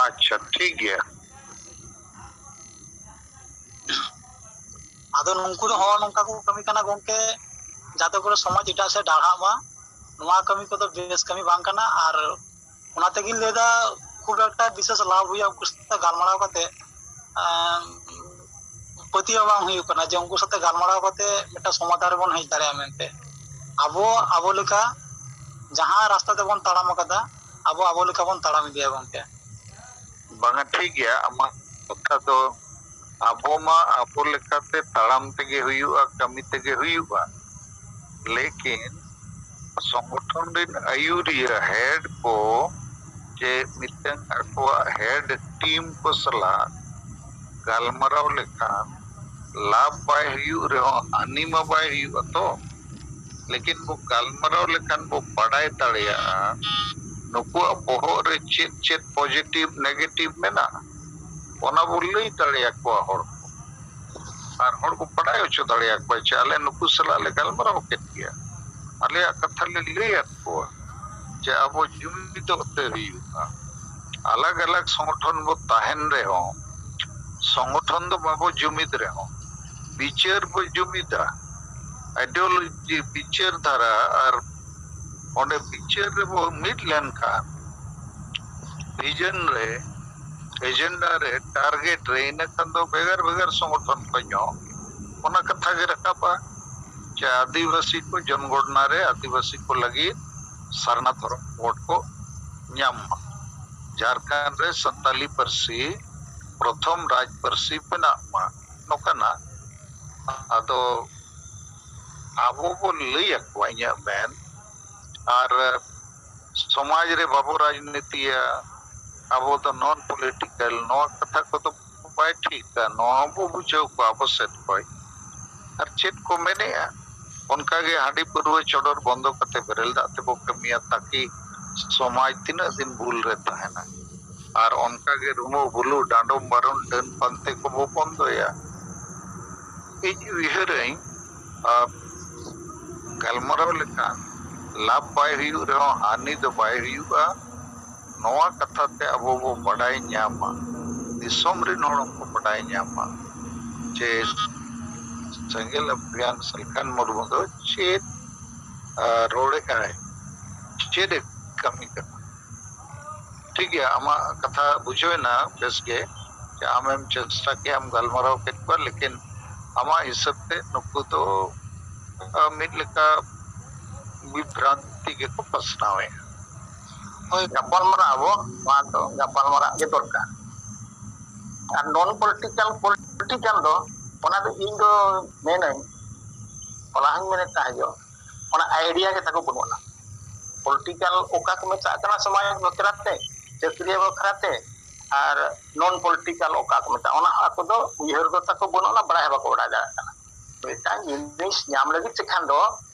ᱟᱪᱪᱷᱟ, ᱴᱷᱤᱠ ᱜᱮᱭᱟ᱾ ᱟᱫᱚ ᱱᱩᱠᱩ ᱫᱚ ᱦᱚᱸᱜᱼᱚ ᱱᱚᱝᱠᱟ ᱠᱚ ᱠᱟᱹᱢᱤ ᱠᱟᱱᱟ ᱜᱚᱝᱠᱮ, ᱡᱟᱛᱮ ᱠᱚᱨᱮ ᱥᱚᱢᱟᱡᱽ ᱮᱴᱟᱜ ᱥᱮᱫ ᱰᱟᱲᱦᱟᱜ ᱢᱟ᱾ ᱱᱚᱣᱟ ᱠᱟᱹᱢᱤ ᱠᱚᱫᱚ ᱵᱮᱥ ᱠᱟᱹᱢᱤ ᱵᱟᱝ ᱠᱟᱱᱟ᱾ ᱟᱨ ᱚᱱᱟ ᱛᱮᱜᱤᱧ ᱞᱟᱹᱭᱫᱟ, ᱠᱷᱩᱵ ᱮᱠᱴᱟ ᱵᱤᱥᱮᱥ ᱞᱟᱵᱷ ᱦᱩᱭᱩᱜᱼᱟ ᱩᱱᱠᱩ ᱥᱟᱛᱮ ᱜᱟᱞᱢᱟᱨᱟᱣ ᱠᱟᱛᱮ᱾ ᱟᱸ, ᱯᱟᱹᱛᱭᱟᱹᱣ ᱵᱟᱝ ᱦᱩᱭᱩᱜ ᱠᱟᱱᱟ ᱡᱮ ᱩᱱᱠᱩ ᱥᱟᱛᱮ ᱜᱟᱞᱢᱟᱨᱟᱣ ᱠᱟᱛᱮ ᱢᱤᱫᱴᱟᱝ ᱥᱚᱢᱟᱫᱷᱟᱱ ᱨᱮᱵᱚᱱ ᱦᱮᱡ ᱫᱟᱲᱮᱭᱟᱜᱼᱟ ᱢᱮᱱᱛᱮ᱾ ᱟᱵᱚ ᱟᱵᱚ ᱞᱮᱠᱟ ᱡᱟᱦᱟᱸ ᱨᱟᱥᱛᱟ ᱛᱮᱵᱚᱱ ᱛᱟᱲᱟᱢ ᱟᱠᱟᱫᱟ, ᱟᱵᱚ ᱟᱵᱚ ᱞᱮᱠᱟ ᱵᱚᱱ ᱛᱟᱲᱟᱢ ᱤᱫᱤᱭᱟ ᱜᱚᱝᱠᱮ᱾ ᱵᱟᱝᱟ, ᱴᱷᱤᱠ ᱜᱮᱭᱟ, ᱟᱢᱟᱜ ᱠᱟᱛᱷᱟ ᱫᱚ ᱟᱵᱚ ᱢᱟ ᱟᱵᱚ ᱞᱮᱠᱟᱛᱮ ᱛᱟᱲᱟᱢ ᱛᱮᱜᱮ ᱦᱩᱭᱩᱜᱼᱟ, ᱠᱟᱹᱢᱤ ᱛᱮᱜᱮ ᱦᱩᱭᱩᱜᱼᱟ᱾ ᱞᱮᱠᱤᱱ ᱥᱚᱝᱜᱚᱴᱷᱚᱱ ᱨᱮᱱ ᱟᱹᱭᱩᱨᱤᱭᱟᱹ ᱦᱮᱰ ᱠᱚ ᱡᱮ ᱢᱤᱫᱴᱟᱝ ᱟᱠᱚᱣᱟᱜ ᱦᱮᱰ ᱴᱤᱢ ᱠᱚ ᱥᱟᱞᱟᱜ ᱜᱟᱞᱢᱟᱨᱟᱣ ᱞᱮᱠᱷᱟᱱ ᱞᱟᱵᱷ ᱵᱟᱭ ᱦᱩᱭᱩᱜ ᱨᱮᱦᱚᱸ ᱦᱟᱹᱱᱤ ᱢᱟ ᱵᱟᱭ ᱦᱩᱭᱩᱜᱼᱟ ᱛᱚ᱾ ᱞᱮᱠᱤᱱ ᱵᱚ ᱜᱟᱞᱢᱟᱨᱟᱣ ᱞᱮᱠᱷᱟᱱ ᱵᱚ ᱵᱟᱰᱟᱭ ᱫᱟᱲᱮᱭᱟᱜᱼᱟ ᱱᱩᱠᱩᱣᱟᱜ ᱵᱚᱦᱚᱜ ᱨᱮ ᱪᱮᱫ ᱪᱮᱫ ᱯᱚᱡᱤᱴᱤᱵᱷ ᱱᱮᱜᱮᱴᱤᱵᱷ ᱢᱮᱱᱟᱜᱼᱟ, ᱚᱱᱟ ᱵᱚ ᱞᱟᱹᱭ ᱫᱟᱲᱮᱭᱟᱠᱚᱣᱟ ᱦᱚᱲ ᱠᱚ᱾ ᱟᱨ ᱦᱚᱲ ᱠᱚ ᱵᱟᱰᱟᱭ ᱦᱚᱪᱚ ᱫᱟᱲᱮᱭᱟᱠᱚᱣᱟ ᱡᱮ ᱟᱞᱮ ᱱᱩᱠᱩ ᱥᱟᱞᱟᱜ ᱞᱮ ᱜᱟᱞᱢᱟᱨᱟᱣ ᱠᱮᱫ ᱜᱮᱭᱟ, ᱟᱞᱮᱭᱟᱜ ᱠᱟᱛᱷᱟ ᱞᱮ ᱞᱟᱹᱭ ᱟᱫ ᱠᱚᱣᱟ ᱡᱮ ᱟᱵᱚ ᱡᱩᱢᱤᱫᱚᱜ ᱛᱮ ᱦᱩᱭᱩᱜᱼᱟ᱾ ᱟᱞᱟᱜᱽ ᱟᱞᱟᱜᱽ ᱥᱚᱝᱜᱚᱴᱷᱚᱱ ᱵᱚ ᱛᱟᱦᱮᱱ ᱨᱮᱦᱚᱸ, ᱥᱚᱝᱜᱚᱴᱷᱚᱱ ᱫᱚ ᱵᱟᱵᱚ ᱡᱩᱢᱤᱫ ᱨᱮᱦᱚᱸ, ᱵᱤᱪᱟᱹᱨ ᱵᱚ ᱡᱩᱢᱤᱫᱟ, ᱟᱭᱰᱤᱭᱳᱞᱚᱡᱤ, ᱵᱤᱪᱟᱹᱨ ᱫᱷᱟᱨᱟ ᱟᱨ ᱚᱸᱰᱮ ᱵᱤᱪᱟᱹᱨ ᱨᱮᱵᱚ ᱢᱤᱫ ᱞᱮᱱᱠᱷᱟᱱ, ᱵᱷᱤᱡᱚᱱ ᱨᱮ, ᱮᱡᱮᱱᱰᱟ ᱨᱮ, ᱴᱟᱨᱜᱮᱴ ᱨᱮ, ᱤᱱᱟᱹ ᱠᱷᱟᱱ ᱫᱚ ᱵᱷᱮᱜᱟᱨ ᱵᱷᱮᱜᱟᱨ ᱥᱚᱝᱜᱚᱴᱷᱚᱱ ᱠᱷᱚᱱ ᱦᱚᱸ ᱚᱱᱟ ᱠᱟᱛᱷᱟ ᱜᱮ ᱨᱟᱠᱟᱵᱼᱟ ᱡᱮ ᱟᱹᱫᱤᱵᱟᱹᱥᱤ ᱠᱚ ᱡᱚᱱᱜᱚᱬᱱᱟ ᱨᱮ ᱟᱹᱫᱤᱵᱟᱹᱥᱤ ᱠᱚ ᱞᱟᱹᱜᱤᱫ ᱥᱟᱨᱱᱟ ᱫᱷᱚᱨᱚᱢ ᱠᱳᱰ ᱠᱚ ᱧᱟᱢ ᱢᱟ᱾ ᱡᱷᱟᱲᱠᱷᱚᱸᱰ ᱨᱮ ᱥᱟᱱᱛᱟᱞᱤ ᱯᱟᱹᱨᱥᱤ ᱯᱨᱚᱛᱷᱚᱢ ᱨᱟᱡᱽ ᱯᱟᱹᱨᱥᱤ ᱵᱮᱱᱟᱜ ᱢᱟ, ᱱᱚᱝᱠᱟᱱᱟᱜ᱾ ᱟᱫᱚ ᱟᱵᱚ ᱵᱚ ᱞᱟᱹᱭ ᱟᱠᱚᱣᱟ, ᱤᱧᱟᱹᱜ ᱢᱮᱱ, ᱟᱨ ᱥᱚᱢᱟᱡᱽ ᱨᱮ ᱵᱟᱵᱚ ᱨᱟᱡᱽᱱᱤᱛᱤᱭᱟ, ᱟᱵᱚ ᱫᱚ ᱱᱚᱱ ᱯᱚᱞᱤᱴᱤᱠᱟᱞ, ᱱᱚᱣᱟ ᱠᱟᱛᱷᱟ ᱠᱚᱫᱚ ᱵᱟᱭ ᱴᱷᱤᱠᱟ᱾ ᱱᱚᱣᱟ ᱦᱚᱸᱵᱚ ᱵᱩᱡᱷᱟᱹᱣ ᱠᱚᱣᱟ ᱟᱵᱚ ᱥᱮᱫ ᱠᱷᱚᱱ᱾ ᱟᱨ ᱪᱮᱫ ᱠᱚ ᱢᱮᱱᱮᱜᱼᱟ, ᱚᱱᱠᱟᱜᱮ ᱦᱟᱺᱰᱤ ᱯᱟᱹᱨᱣᱟᱹ ᱪᱚᱰᱚᱨ ᱵᱚᱱᱫᱚ ᱠᱟᱛᱮ ᱵᱮᱨᱮᱞ ᱫᱟᱜ ᱛᱮᱵᱚ ᱠᱟᱹᱢᱤᱭᱟ, ᱛᱟᱠᱤ ᱥᱚᱢᱟᱡᱽ ᱛᱤᱱᱟᱹᱜ ᱫᱤᱱ ᱵᱷᱩᱞ ᱨᱮ ᱛᱟᱦᱮᱱᱟ᱾ ᱟᱨ ᱚᱱᱠᱟᱜᱮ ᱨᱩᱢᱟᱹ ᱵᱩᱞᱩ ᱰᱟᱸᱰᱚᱢ ᱵᱟᱨᱚᱱ ᱰᱟᱹᱱ ᱯᱟᱱᱛᱮ ᱠᱚᱵᱚ ᱵᱚᱱᱫᱚᱭᱟ᱾ ᱤᱧ ᱩᱭᱦᱟᱹᱨᱟᱹᱧ, ᱟᱨ ᱜᱟᱞᱢᱟᱨᱟᱣ ᱞᱮᱠᱷᱟᱱ ᱞᱟᱵᱷ ᱵᱟᱭ ᱦᱩᱭᱩᱜ ᱨᱮᱦᱚᱸ ᱦᱟᱹᱱᱤ ᱫᱚ ᱵᱟᱭ ᱦᱩᱭᱩᱜᱼᱟ᱾ ᱱᱚᱣᱟ ᱠᱟᱛᱷᱟ ᱛᱮ ᱟᱵᱚ ᱵᱚ ᱵᱟᱰᱟᱭ ᱧᱟᱢᱟ, ᱫᱤᱥᱚᱢ ᱨᱮᱱ ᱦᱚᱲ ᱦᱚᱸᱠᱚ ᱵᱟᱰᱟᱭ ᱧᱟᱢᱟ ᱡᱮ ᱥᱮᱸᱜᱮᱞ ᱚᱵᱷᱤᱭᱟᱱ ᱥᱟᱞᱠᱷᱟᱱ ᱢᱩᱨᱢᱩ ᱫᱚ ᱪᱮᱫ, ᱟᱨ, ᱨᱚᱲᱮᱫ ᱟᱭ, ᱪᱮᱫ ᱮ ᱠᱟᱹᱢᱤ ᱠᱟᱱᱟ᱾ ᱴᱷᱤᱠ ᱜᱮᱭᱟ, ᱟᱢᱟᱜ ᱠᱟᱛᱷᱟ ᱵᱩᱡᱷᱟᱹᱣ ᱮᱱᱟ ᱵᱮᱥ ᱜᱮ, ᱡᱮ ᱟᱢᱮᱢ ᱪᱮᱥᱴᱟ ᱠᱮᱜᱼᱟᱢ ᱜᱟᱞᱢᱟᱨᱟᱣ ᱠᱮᱫ ᱠᱚᱣᱟ, ᱞᱮᱠᱤᱱ ᱟᱢᱟᱜ ᱦᱤᱥᱟᱹᱵ ᱛᱮ ᱱᱩᱠᱩ ᱫᱚ, ᱟ, ᱢᱤᱫ ᱞᱮᱠᱟ ᱵᱤᱵᱷᱨᱟᱱᱛᱤ ᱜᱮᱠᱚ ᱯᱟᱥᱱᱟᱣᱮᱫᱼᱟ᱾ ᱦᱳᱭ, ᱜᱟᱯᱟᱞᱢᱟᱨᱟᱜ ᱟᱵᱚ, ᱱᱚᱣᱟ ᱫᱚ ᱜᱟᱯᱟᱞᱢᱟᱨᱟᱜ ᱜᱮ ᱫᱚᱨᱠᱟᱨ᱾ ᱟᱨ ᱱᱚᱱ ᱯᱚᱞᱤᱴᱤᱠᱟᱞ ᱯᱚᱞᱤᱴᱤᱠᱟᱞ ᱫᱚ, ᱚᱱᱟ ᱫᱚ ᱤᱧ ᱫᱚ ᱢᱮᱱᱟᱹᱧ, ᱦᱚᱞᱟ ᱦᱚᱸᱧ ᱢᱮᱱᱮᱫ ᱛᱟᱦᱮᱸ ᱡᱚᱜ, ᱚᱱᱟ ᱟᱭᱰᱤᱭᱟ ᱜᱮ ᱛᱟᱠᱚ ᱵᱟᱹᱱᱩᱜ ᱟᱱᱟ᱾ ᱯᱚᱞᱤᱴᱤᱠᱟᱞ ᱚᱠᱟ ᱠᱚ ᱢᱮᱛᱟᱜ ᱠᱟᱱᱟ ᱥᱚᱢᱟᱡᱽ ᱵᱟᱠᱷᱨᱟ ᱛᱮ, ᱪᱟᱹᱠᱨᱤ ᱵᱟᱠᱷᱨᱟ ᱛᱮ, ᱟᱨ ᱱᱚᱱ ᱯᱚᱞᱤᱴᱤᱠᱟᱞ ᱚᱠᱟ ᱠᱚ ᱢᱮᱛᱟᱜᱼᱟ, ᱚᱱᱟ ᱟᱠᱚ ᱫᱚ ᱩᱭᱦᱟᱹᱨ ᱫᱚ ᱛᱟᱠᱚ ᱵᱟᱹᱱᱩᱜ ᱟᱱᱟ, ᱵᱟᱲᱟᱭ ᱦᱚᱸ ᱵᱟᱠᱚ ᱵᱟᱲᱟᱭ ᱫᱟᱲᱮᱭᱟᱜ ᱠᱟᱱᱟ᱾ ᱢᱤᱫᱴᱟᱝ ᱡᱤᱱᱤᱥ ᱧᱟᱢ ᱞᱟᱹᱜᱤᱫ ᱛᱮᱠᱷᱟᱱ ᱫᱚ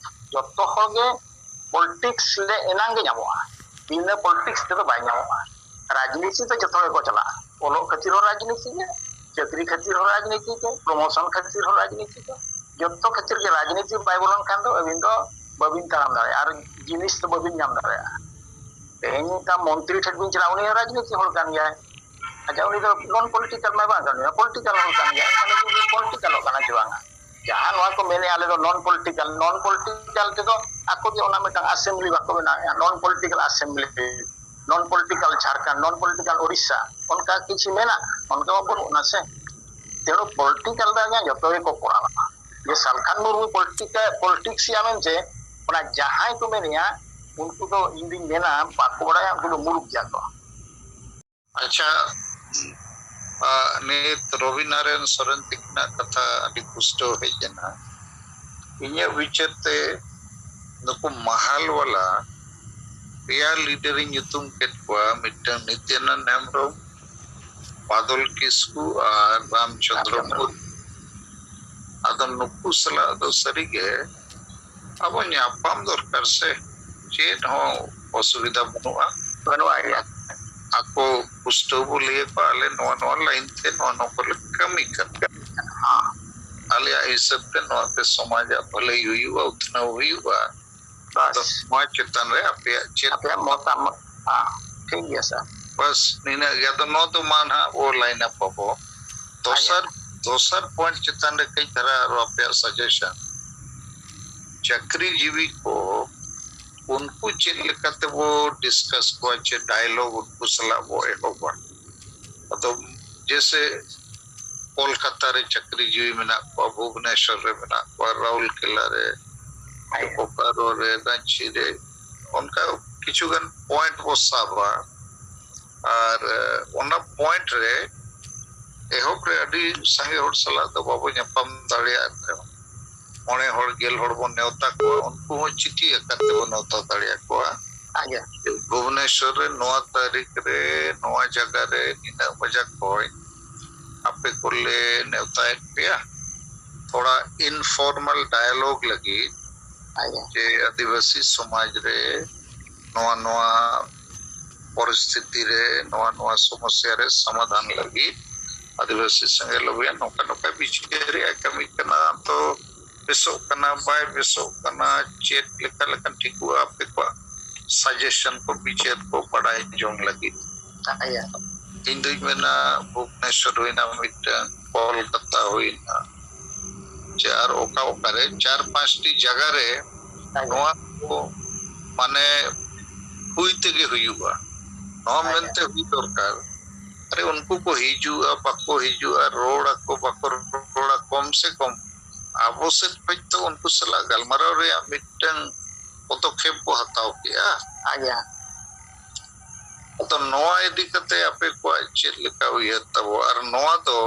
ᱡᱚᱛᱚ ᱦᱚᱲ ᱜᱮ ᱯᱚᱞᱤᱴᱤᱠᱥ ᱞᱮ ᱮᱱᱟᱝ ᱜᱮ ᱧᱟᱢᱚᱜᱼᱟ, ᱵᱤᱱᱟᱹ ᱯᱚᱞᱤᱴᱤᱠᱥ ᱛᱮᱫᱚ ᱵᱟᱭ ᱧᱟᱢᱚᱜᱼᱟ᱾ ᱨᱟᱡᱽᱱᱤᱛᱤ ᱫᱚ ᱡᱚᱛᱚ ᱦᱚᱲ ᱜᱮᱠᱚ ᱪᱟᱞᱟᱜᱼᱟ, ᱚᱞᱚᱜ ᱠᱷᱟᱹᱛᱤᱨ ᱦᱚᱸ ᱨᱟᱡᱽᱱᱤᱛᱤ ᱜᱮ, ᱪᱟᱹᱠᱨᱤ ᱠᱷᱟᱹᱛᱤᱨ ᱦᱚᱸ ᱨᱟᱡᱽᱱᱤᱛᱤ ᱜᱮ, ᱯᱨᱚᱢᱳᱥᱚᱱ ᱠᱷᱟᱹᱛᱤᱨ ᱦᱚᱸ ᱨᱟᱡᱽᱱᱤᱛᱤ ᱜᱮ, ᱡᱚᱛᱚ ᱠᱷᱟᱹᱛᱤᱨ ᱜᱮ ᱨᱟᱡᱽᱱᱤᱛᱤ ᱵᱟᱭ ᱵᱚᱞᱚᱱ ᱠᱷᱟᱱ ᱫᱚ ᱟᱹᱵᱤᱱ ᱫᱚ ᱵᱟᱹᱵᱤᱱ ᱛᱟᱲᱟᱢ ᱫᱟᱲᱮᱭᱟᱜᱼᱟ ᱟᱨ ᱡᱤᱱᱤᱥ ᱫᱚ ᱵᱟᱹᱵᱤᱱ ᱧᱟᱢ ᱫᱟᱲᱮᱭᱟᱜᱼᱟ᱾ ᱛᱮᱦᱮᱧ ᱢᱤᱫᱴᱟᱝ ᱢᱚᱱᱛᱨᱤ ᱴᱷᱮᱱ ᱵᱤᱱ ᱪᱟᱞᱟᱜᱼᱟ, ᱩᱱᱤ ᱦᱚᱸ ᱨᱟᱡᱽᱱᱤᱛᱤ ᱦᱚᱲ ᱠᱟᱱ ᱜᱮᱭᱟᱭ᱾ ᱟᱪᱪᱷᱟ, ᱩᱱᱤ ᱫᱚ ᱱᱚᱱ ᱯᱚᱞᱤᱴᱤᱠᱟᱞ ᱢᱟ ᱵᱟᱝ ᱠᱟᱱ ᱜᱮᱭᱟ, ᱯᱚᱞᱤᱴᱤᱠᱟᱞ ᱦᱚᱲ ᱠᱟᱱ ᱜᱮᱭᱟᱭ, ᱮᱱᱠᱷᱟᱱ ᱩᱱᱤ ᱫᱚ ᱯᱚᱞᱤᱴᱤᱠᱟᱞᱚᱜ ᱠᱟᱱᱟ ᱥᱮ ᱵᱟᱝᱟ? ᱡᱟᱦᱟᱸ ᱱᱚᱣᱟ ᱠᱚ ᱢᱮᱱᱮᱫᱼᱟ, ᱟᱞᱮ ᱫᱚ ᱱᱚᱱ ᱯᱚᱞᱤᱴᱤᱠᱟᱞ, ᱱᱚᱱ ᱯᱚᱞᱤᱴᱤᱠᱟᱞ ᱛᱮᱫᱚ ᱟᱠᱚ ᱜᱮ ᱚᱱᱟ ᱢᱤᱫᱴᱟᱝ ᱟᱥᱮᱢᱵᱞᱤ ᱵᱟᱠᱚ ᱵᱮᱱᱟᱣᱮᱫᱼᱟ, ᱱᱚᱱ ᱯᱚᱞᱤᱴᱤᱠᱟᱞ ᱟᱥᱮᱢᱵᱞᱤ, ᱱᱚᱱ ᱯᱚᱞᱤᱴᱤᱠᱟᱞ ᱡᱷᱟᱲᱠᱷᱚᱸᱰ, ᱱᱚᱱ ᱯᱚᱞᱤᱴᱤᱠᱟᱞ ᱳᱰᱤᱥᱟ, ᱚᱱᱠᱟ ᱠᱤᱪᱷᱩ ᱢᱮᱱᱟᱜᱼᱟ? ᱚᱱᱠᱟ ᱢᱟ ᱵᱟᱹᱱᱩᱜ ᱟᱱᱟ ᱥᱮ᱾ ᱛᱮᱬᱩ ᱯᱚᱞᱤᱴᱤᱠᱟᱞ ᱫᱚ ᱟᱹᱞᱤᱧᱟᱜ ᱡᱚᱛᱚ ᱜᱮᱠᱚ ᱠᱚᱨᱟᱣᱟ᱾ ᱡᱮ ᱥᱟᱞᱠᱷᱟᱱ ᱢᱩᱨᱢᱩ ᱯᱚᱞᱤᱴᱤᱠᱟ-, ᱯᱚᱞᱤᱴᱤᱠᱥᱤᱭᱟ ᱢᱮᱱᱛᱮ ᱚᱱᱟ ᱡᱟᱦᱟᱸᱭ ᱠᱚ ᱢᱮᱱᱮᱜᱼᱟ, ᱩᱱᱠᱩ ᱫᱚ ᱤᱧ ᱫᱩᱧ ᱢᱮᱱᱟ ᱵᱟᱠᱚ ᱵᱟᱲᱟᱭᱟ, ᱩᱱᱠᱩ ᱫᱚ ᱢᱩᱨᱩᱠ ᱜᱮᱭᱟ ᱠᱚ᱾ ᱟᱪᱪᱷᱟ, ᱱᱤᱛ ᱨᱚᱵᱤ ᱱᱟᱨᱟᱭᱚᱱ ᱥᱚᱨᱮᱱ ᱛᱤᱠᱤᱱᱟᱜ ᱠᱟᱛᱷᱟ ᱟᱹᱰᱤ ᱯᱩᱥᱴᱟᱹᱣ ᱦᱮᱡ ᱮᱱᱟ᱾ ᱤᱧᱟᱹᱜ ᱵᱤᱪᱟᱹᱨ ᱛᱮ ᱱᱩᱠᱩ ᱢᱟᱦᱟᱞ ᱵᱟᱞᱟ ᱯᱮᱭᱟ ᱞᱤᱰᱟᱨᱤᱧ ᱧᱩᱛᱩᱢ ᱠᱮᱫ ᱠᱚᱣᱟ, ᱢᱤᱫᱴᱟᱝ ᱱᱤᱛᱭᱟᱱᱚᱱᱫ ᱦᱮᱢᱵᱨᱚᱢ, ᱵᱟᱫᱚᱞ ᱠᱤᱥᱠᱩ ᱟᱨ ᱨᱟᱢᱪᱚᱸᱫᱽᱨᱚ ᱢᱩᱨᱢᱩ᱾ ᱟᱫᱚ ᱱᱩᱠᱩ ᱥᱟᱞᱟᱜ ᱫᱚ ᱥᱟᱹᱨᱤᱜᱮ ᱟᱵᱚ ᱧᱟᱯᱟᱢ ᱫᱚᱨᱠᱟᱨ ᱥᱮ, ᱪᱮᱫ ᱦᱚᱸ ᱚᱥᱩᱵᱤᱫᱷᱟ ᱵᱟᱹᱱᱩᱜᱼᱟ᱾ ᱵᱟᱹᱱᱩᱜᱼᱟ ᱜᱮᱭᱟ᱾ ᱟᱠᱚ ᱯᱩᱥᱴᱟᱹᱣ ᱵᱚ ᱞᱟᱹᱭ ᱟᱠᱚᱣᱟ, ᱟᱞᱮ ᱱᱚᱣᱟ ᱱᱚᱣᱟ ᱞᱟᱭᱤᱱ ᱛᱮ ᱱᱚᱣᱟ ᱱᱚᱣᱟ ᱠᱚᱞᱮ ᱠᱟᱹᱢᱤ ᱠᱟᱱᱟ᱾ ᱦᱮᱸ᱾ ᱟᱞᱮᱭᱟᱜ ᱦᱤᱥᱟᱹᱵ ᱛᱮ ᱱᱚᱣᱟ ᱛᱮ ᱥᱚᱢᱟᱡᱟᱜ ᱵᱷᱟᱹᱞᱟᱹᱭ ᱦᱩᱭᱩᱜᱼᱟ, ᱩᱛᱱᱟᱹᱣ ᱦᱩᱭᱩᱜᱼᱟ᱾ ᱵᱟᱥ᱾ ᱟᱫᱚ ᱱᱚᱣᱟ ᱪᱮᱛᱟᱱ ᱨᱮ ᱟᱯᱮᱭᱟᱜ ᱪᱮᱫ ᱟᱯᱮᱭᱟᱜ ᱢᱚᱛᱟᱢᱚᱛ? ᱦᱮᱸ, ᱴᱷᱤᱠ ᱜᱮᱭᱟ ᱥᱟᱨ᱾ ᱵᱟᱥ, ᱱᱤᱱᱟᱹᱜ ᱜᱮ᱾ ᱟᱫᱚ ᱱᱚᱣᱟ ᱫᱚ ᱢᱟ ᱱᱟᱦᱟᱜ ᱵᱚ ᱞᱟᱭᱤᱱ ᱟᱯ ᱟᱵᱚ᱾ ᱫᱚᱥᱟᱨ, ᱫᱚᱥᱟᱨ ᱯᱚᱭᱮᱱᱴ ᱪᱮᱛᱟᱱ ᱨᱮ ᱠᱟᱹᱡ ᱫᱷᱟᱨᱟ ᱟᱨᱚ ᱟᱯᱮᱭᱟᱜ ᱥᱟᱡᱮᱥᱚᱱ᱾ ᱪᱟᱹᱠᱨᱤ ᱡᱤᱵᱤ ᱠᱚ, ᱩᱱᱠᱩ ᱪᱮᱫ ᱞᱮᱠᱟ ᱛᱮᱵᱚ ᱰᱤᱥᱠᱟᱥ ᱠᱚᱣᱟ, ᱪᱮ ᱰᱟᱭᱞᱚᱜ ᱩᱱᱠᱩ ᱥᱟᱞᱟᱜ ᱵᱚ ᱮᱦᱚᱵᱟ? ᱟᱫᱚ ᱡᱮᱥᱮ ᱠᱳᱞᱠᱟᱛᱟ ᱨᱮ ᱪᱟᱹᱠᱨᱤ ᱡᱤᱣᱤ ᱢᱮᱱᱟᱜ ᱠᱚᱣᱟ, ᱵᱷᱩᱵᱽᱱᱮᱥᱚᱨ ᱨᱮ ᱢᱮᱱᱟᱜ ᱠᱚᱣᱟ, ᱨᱟᱩᱨᱠᱮᱞᱟ ᱨᱮ, ᱦᱮᱸ᱾ ᱵᱳᱠᱟᱨᱳ ᱨᱮ, ᱨᱟᱺᱪᱤ ᱨᱮ, ᱚᱱᱠᱟ ᱠᱤᱪᱷᱩ ᱜᱟᱱ ᱯᱚᱭᱮᱱᱴ ᱵᱚ ᱥᱟᱵᱟ᱾ ᱟᱨ, ᱮ, ᱚᱱᱟ ᱯᱚᱭᱮᱱᱴ ᱨᱮ ᱮᱦᱚᱵ ᱨᱮ ᱟᱹᱰᱤ ᱥᱟᱸᱜᱮ ᱦᱚᱲ ᱥᱟᱞᱟᱜ ᱫᱚ ᱵᱟᱵᱚ ᱧᱟᱯᱟᱢ ᱫᱟᱲᱮᱭᱟᱜ ᱨᱮᱦᱚᱸ, ᱢᱚᱬᱮ ᱦᱚᱲ, ᱜᱮᱞ ᱦᱚᱲ ᱵᱚᱱ ᱱᱮᱣᱛᱟ ᱠᱚᱣᱟ, ᱩᱱᱠᱩ ᱦᱚᱸ ᱪᱤᱴᱷᱤ ᱟᱠᱟᱨ ᱛᱮᱵᱚᱱ ᱱᱮᱣᱛᱟ ᱫᱟᱲᱮᱭᱟᱠᱚᱣᱟ᱾ ᱟᱪᱪᱷᱟ᱾ ᱵᱷᱩᱵᱽᱱᱮᱥᱚᱨ ᱨᱮ ᱱᱚᱣᱟ ᱛᱟᱹᱨᱤᱠᱷ ᱨᱮ ᱱᱚᱣᱟ ᱡᱟᱭᱜᱟ ᱨᱮ ᱱᱤᱱᱟᱹᱜ ᱵᱟᱡᱟ ᱠᱷᱚᱱ ᱟᱯᱮ ᱠᱚᱞᱮ ᱱᱮᱣᱛᱟᱭᱮᱫ ᱯᱮᱭᱟ, ᱛᱷᱚᱲᱟ ᱤᱱᱯᱷᱚᱨᱢᱟᱞ ᱰᱟᱭᱟᱞᱚᱜ ᱞᱟᱹᱜᱤᱫ, ᱟᱪᱪᱷᱟ᱾ ᱡᱮ ᱟᱹᱫᱤᱵᱟᱹᱥᱤ ᱥᱚᱢᱟᱡᱽ ᱨᱮ ᱱᱚᱣᱟ ᱱᱚᱣᱟ ᱯᱚᱨᱤᱥᱛᱷᱤᱛᱤ ᱨᱮ, ᱱᱚᱣᱟ ᱱᱚᱣᱟ ᱥᱚᱢᱚᱥᱥᱟ ᱨᱮ ᱥᱚᱢᱟᱫᱷᱟᱱ ᱞᱟᱹᱜᱤᱫ ᱟᱹᱫᱤᱵᱟᱹᱥᱤ ᱥᱮᱸᱜᱮᱞ ᱚᱵᱷᱤᱭᱟᱱ ᱱᱚᱝᱠᱟ ᱱᱚᱝᱠᱟ ᱵᱤᱪᱟᱹᱨᱮᱜᱼᱟ, ᱠᱟᱹᱢᱤ ᱠᱟᱱᱟ, ᱛᱚ ᱵᱮᱥᱚᱜ ᱠᱟᱱᱟ, ᱵᱟᱭ ᱵᱮᱥᱚᱜ ᱠᱟᱱᱟ, ᱪᱮᱫ ᱞᱮᱠᱟ ᱞᱮᱠᱷᱟᱱ ᱴᱷᱤᱠᱚᱜᱼᱟ, ᱟᱯᱮ ᱠᱚᱣᱟᱜ ᱥᱟᱡᱮᱥᱚᱱ ᱠᱚ, ᱵᱤᱪᱟᱹᱨ ᱠᱚ ᱵᱟᱰᱟᱭ ᱡᱚᱝ ᱞᱟᱹᱜᱤᱫ᱾ ᱟᱪᱪᱷᱟ᱾ ᱤᱧ ᱫᱩᱧ ᱢᱮᱱᱟ, ᱵᱷᱩᱵᱽᱱᱮᱥᱚᱨ ᱦᱩᱭᱱᱟ ᱢᱤᱫᱴᱟᱝ, ᱠᱳᱞᱠᱟᱛᱟ ᱦᱩᱭᱱᱟ, ᱪᱮ ᱟᱨ ᱚᱠᱟ ᱚᱠᱟᱨᱮ ᱪᱟᱨ ᱯᱟᱸᱪᱴᱤ ᱡᱟᱭᱜᱟ ᱨᱮ ᱟᱪᱪᱷᱟ᱾ ᱱᱚᱣᱟ ᱠᱚ ᱢᱟᱱᱮ ᱦᱩᱭ ᱛᱮᱜᱮ ᱦᱩᱭᱩᱜᱼᱟ, ᱱᱚᱣᱟ ᱟᱪᱪᱷᱟ᱾ ᱢᱮᱱᱛᱮ ᱦᱩᱭ ᱫᱚᱨᱠᱟᱨ᱾ ᱟᱨᱮ ᱩᱱᱠᱩ ᱠᱚ ᱦᱤᱡᱩᱜᱼᱟ, ᱵᱟᱠᱚ ᱦᱤᱡᱩᱜᱼᱟ, ᱨᱚᱲ ᱟᱠᱚ, ᱵᱟᱠᱚ ᱨᱚᱲᱟ, ᱠᱚᱢ ᱥᱮ ᱠᱚᱢ ᱟᱵᱚ ᱥᱮᱫ ᱠᱷᱚᱱ ᱛᱚ ᱩᱱᱠᱩ ᱥᱟᱞᱟᱜ ᱜᱟᱞᱢᱟᱨᱟᱣ ᱨᱮᱭᱟᱜ ᱢᱤᱫᱴᱟᱝ ᱯᱚᱫᱚᱠᱷᱮᱯ ᱵᱚ ᱦᱟᱛᱟᱣ ᱠᱮᱜᱼᱟ᱾ ᱟᱪᱪᱷᱟ᱾ ᱟᱫᱚ ᱱᱚᱣᱟ ᱤᱫᱤ ᱠᱟᱛᱮ ᱟᱯᱮ ᱠᱚᱣᱟᱜ ᱪᱮᱫ ᱞᱮᱠᱟ ᱩᱭᱦᱟᱹᱨ ᱛᱟᱵᱚ? ᱟᱨ ᱱᱚᱣᱟ ᱫᱚ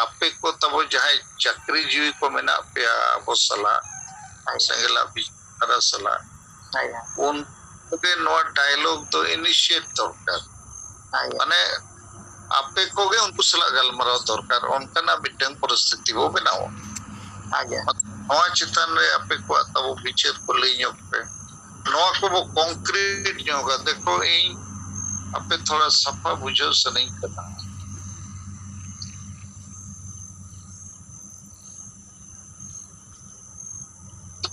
ᱟᱯᱮ ᱠᱚ ᱛᱟᱵᱚ ᱡᱟᱦᱟᱸᱭ ᱪᱟᱹᱠᱨᱤ ᱡᱤᱣᱤ ᱠᱚ ᱢᱮᱱᱟᱜ ᱯᱮᱭᱟ ᱟᱵᱚ ᱥᱟᱞᱟᱜ, ᱦᱳᱭ᱾ ᱥᱮᱸᱜᱮᱞᱟᱜ ᱵᱤᱪᱟᱹᱨᱟ ᱥᱟᱞᱟᱜ, ᱦᱳᱭ᱾ ᱩᱱᱠᱩ ᱜᱮ ᱱᱚᱣᱟ ᱰᱟᱭᱞᱚᱜ ᱫᱚ ᱤᱱᱤᱥᱤᱭᱮᱴ ᱫᱚᱨᱠᱟᱨ᱾ ᱦᱳᱭ᱾ ᱢᱟᱱᱮ ᱟᱯᱮ ᱠᱚᱜᱮ ᱩᱱᱠᱩ ᱥᱟᱞᱟᱜ ᱜᱟᱞᱢᱟᱨᱟᱣ ᱫᱚᱨᱠᱟᱨ, ᱚᱱᱠᱟᱱᱟᱜ ᱢᱤᱫᱴᱟᱝ ᱯᱚᱨᱤᱥᱛᱷᱤᱛᱤ ᱵᱚ ᱵᱮᱱᱟᱣᱟ᱾ ᱦᱳᱭ᱾ ᱱᱚᱣᱟ ᱪᱮᱛᱟᱱ ᱨᱮ ᱟᱯᱮ ᱠᱚᱣᱟᱜ ᱛᱟᱵᱚ ᱵᱤᱪᱟᱹᱨ ᱠᱚ ᱞᱟᱹᱭ ᱧᱚᱜ ᱯᱮ, ᱱᱚᱣᱟ ᱠᱚᱵᱚ ᱠᱚᱝᱠᱨᱤᱴ ᱧᱚᱜᱟ᱾ ᱫᱮᱠᱷᱚ, ᱤᱧ ᱟᱯᱮ ᱛᱷᱚᱲᱟ ᱥᱟᱯᱷᱟ ᱵᱩᱡᱷᱟᱹᱣ ᱥᱟᱱᱟᱧ ᱠᱟᱱᱟ᱾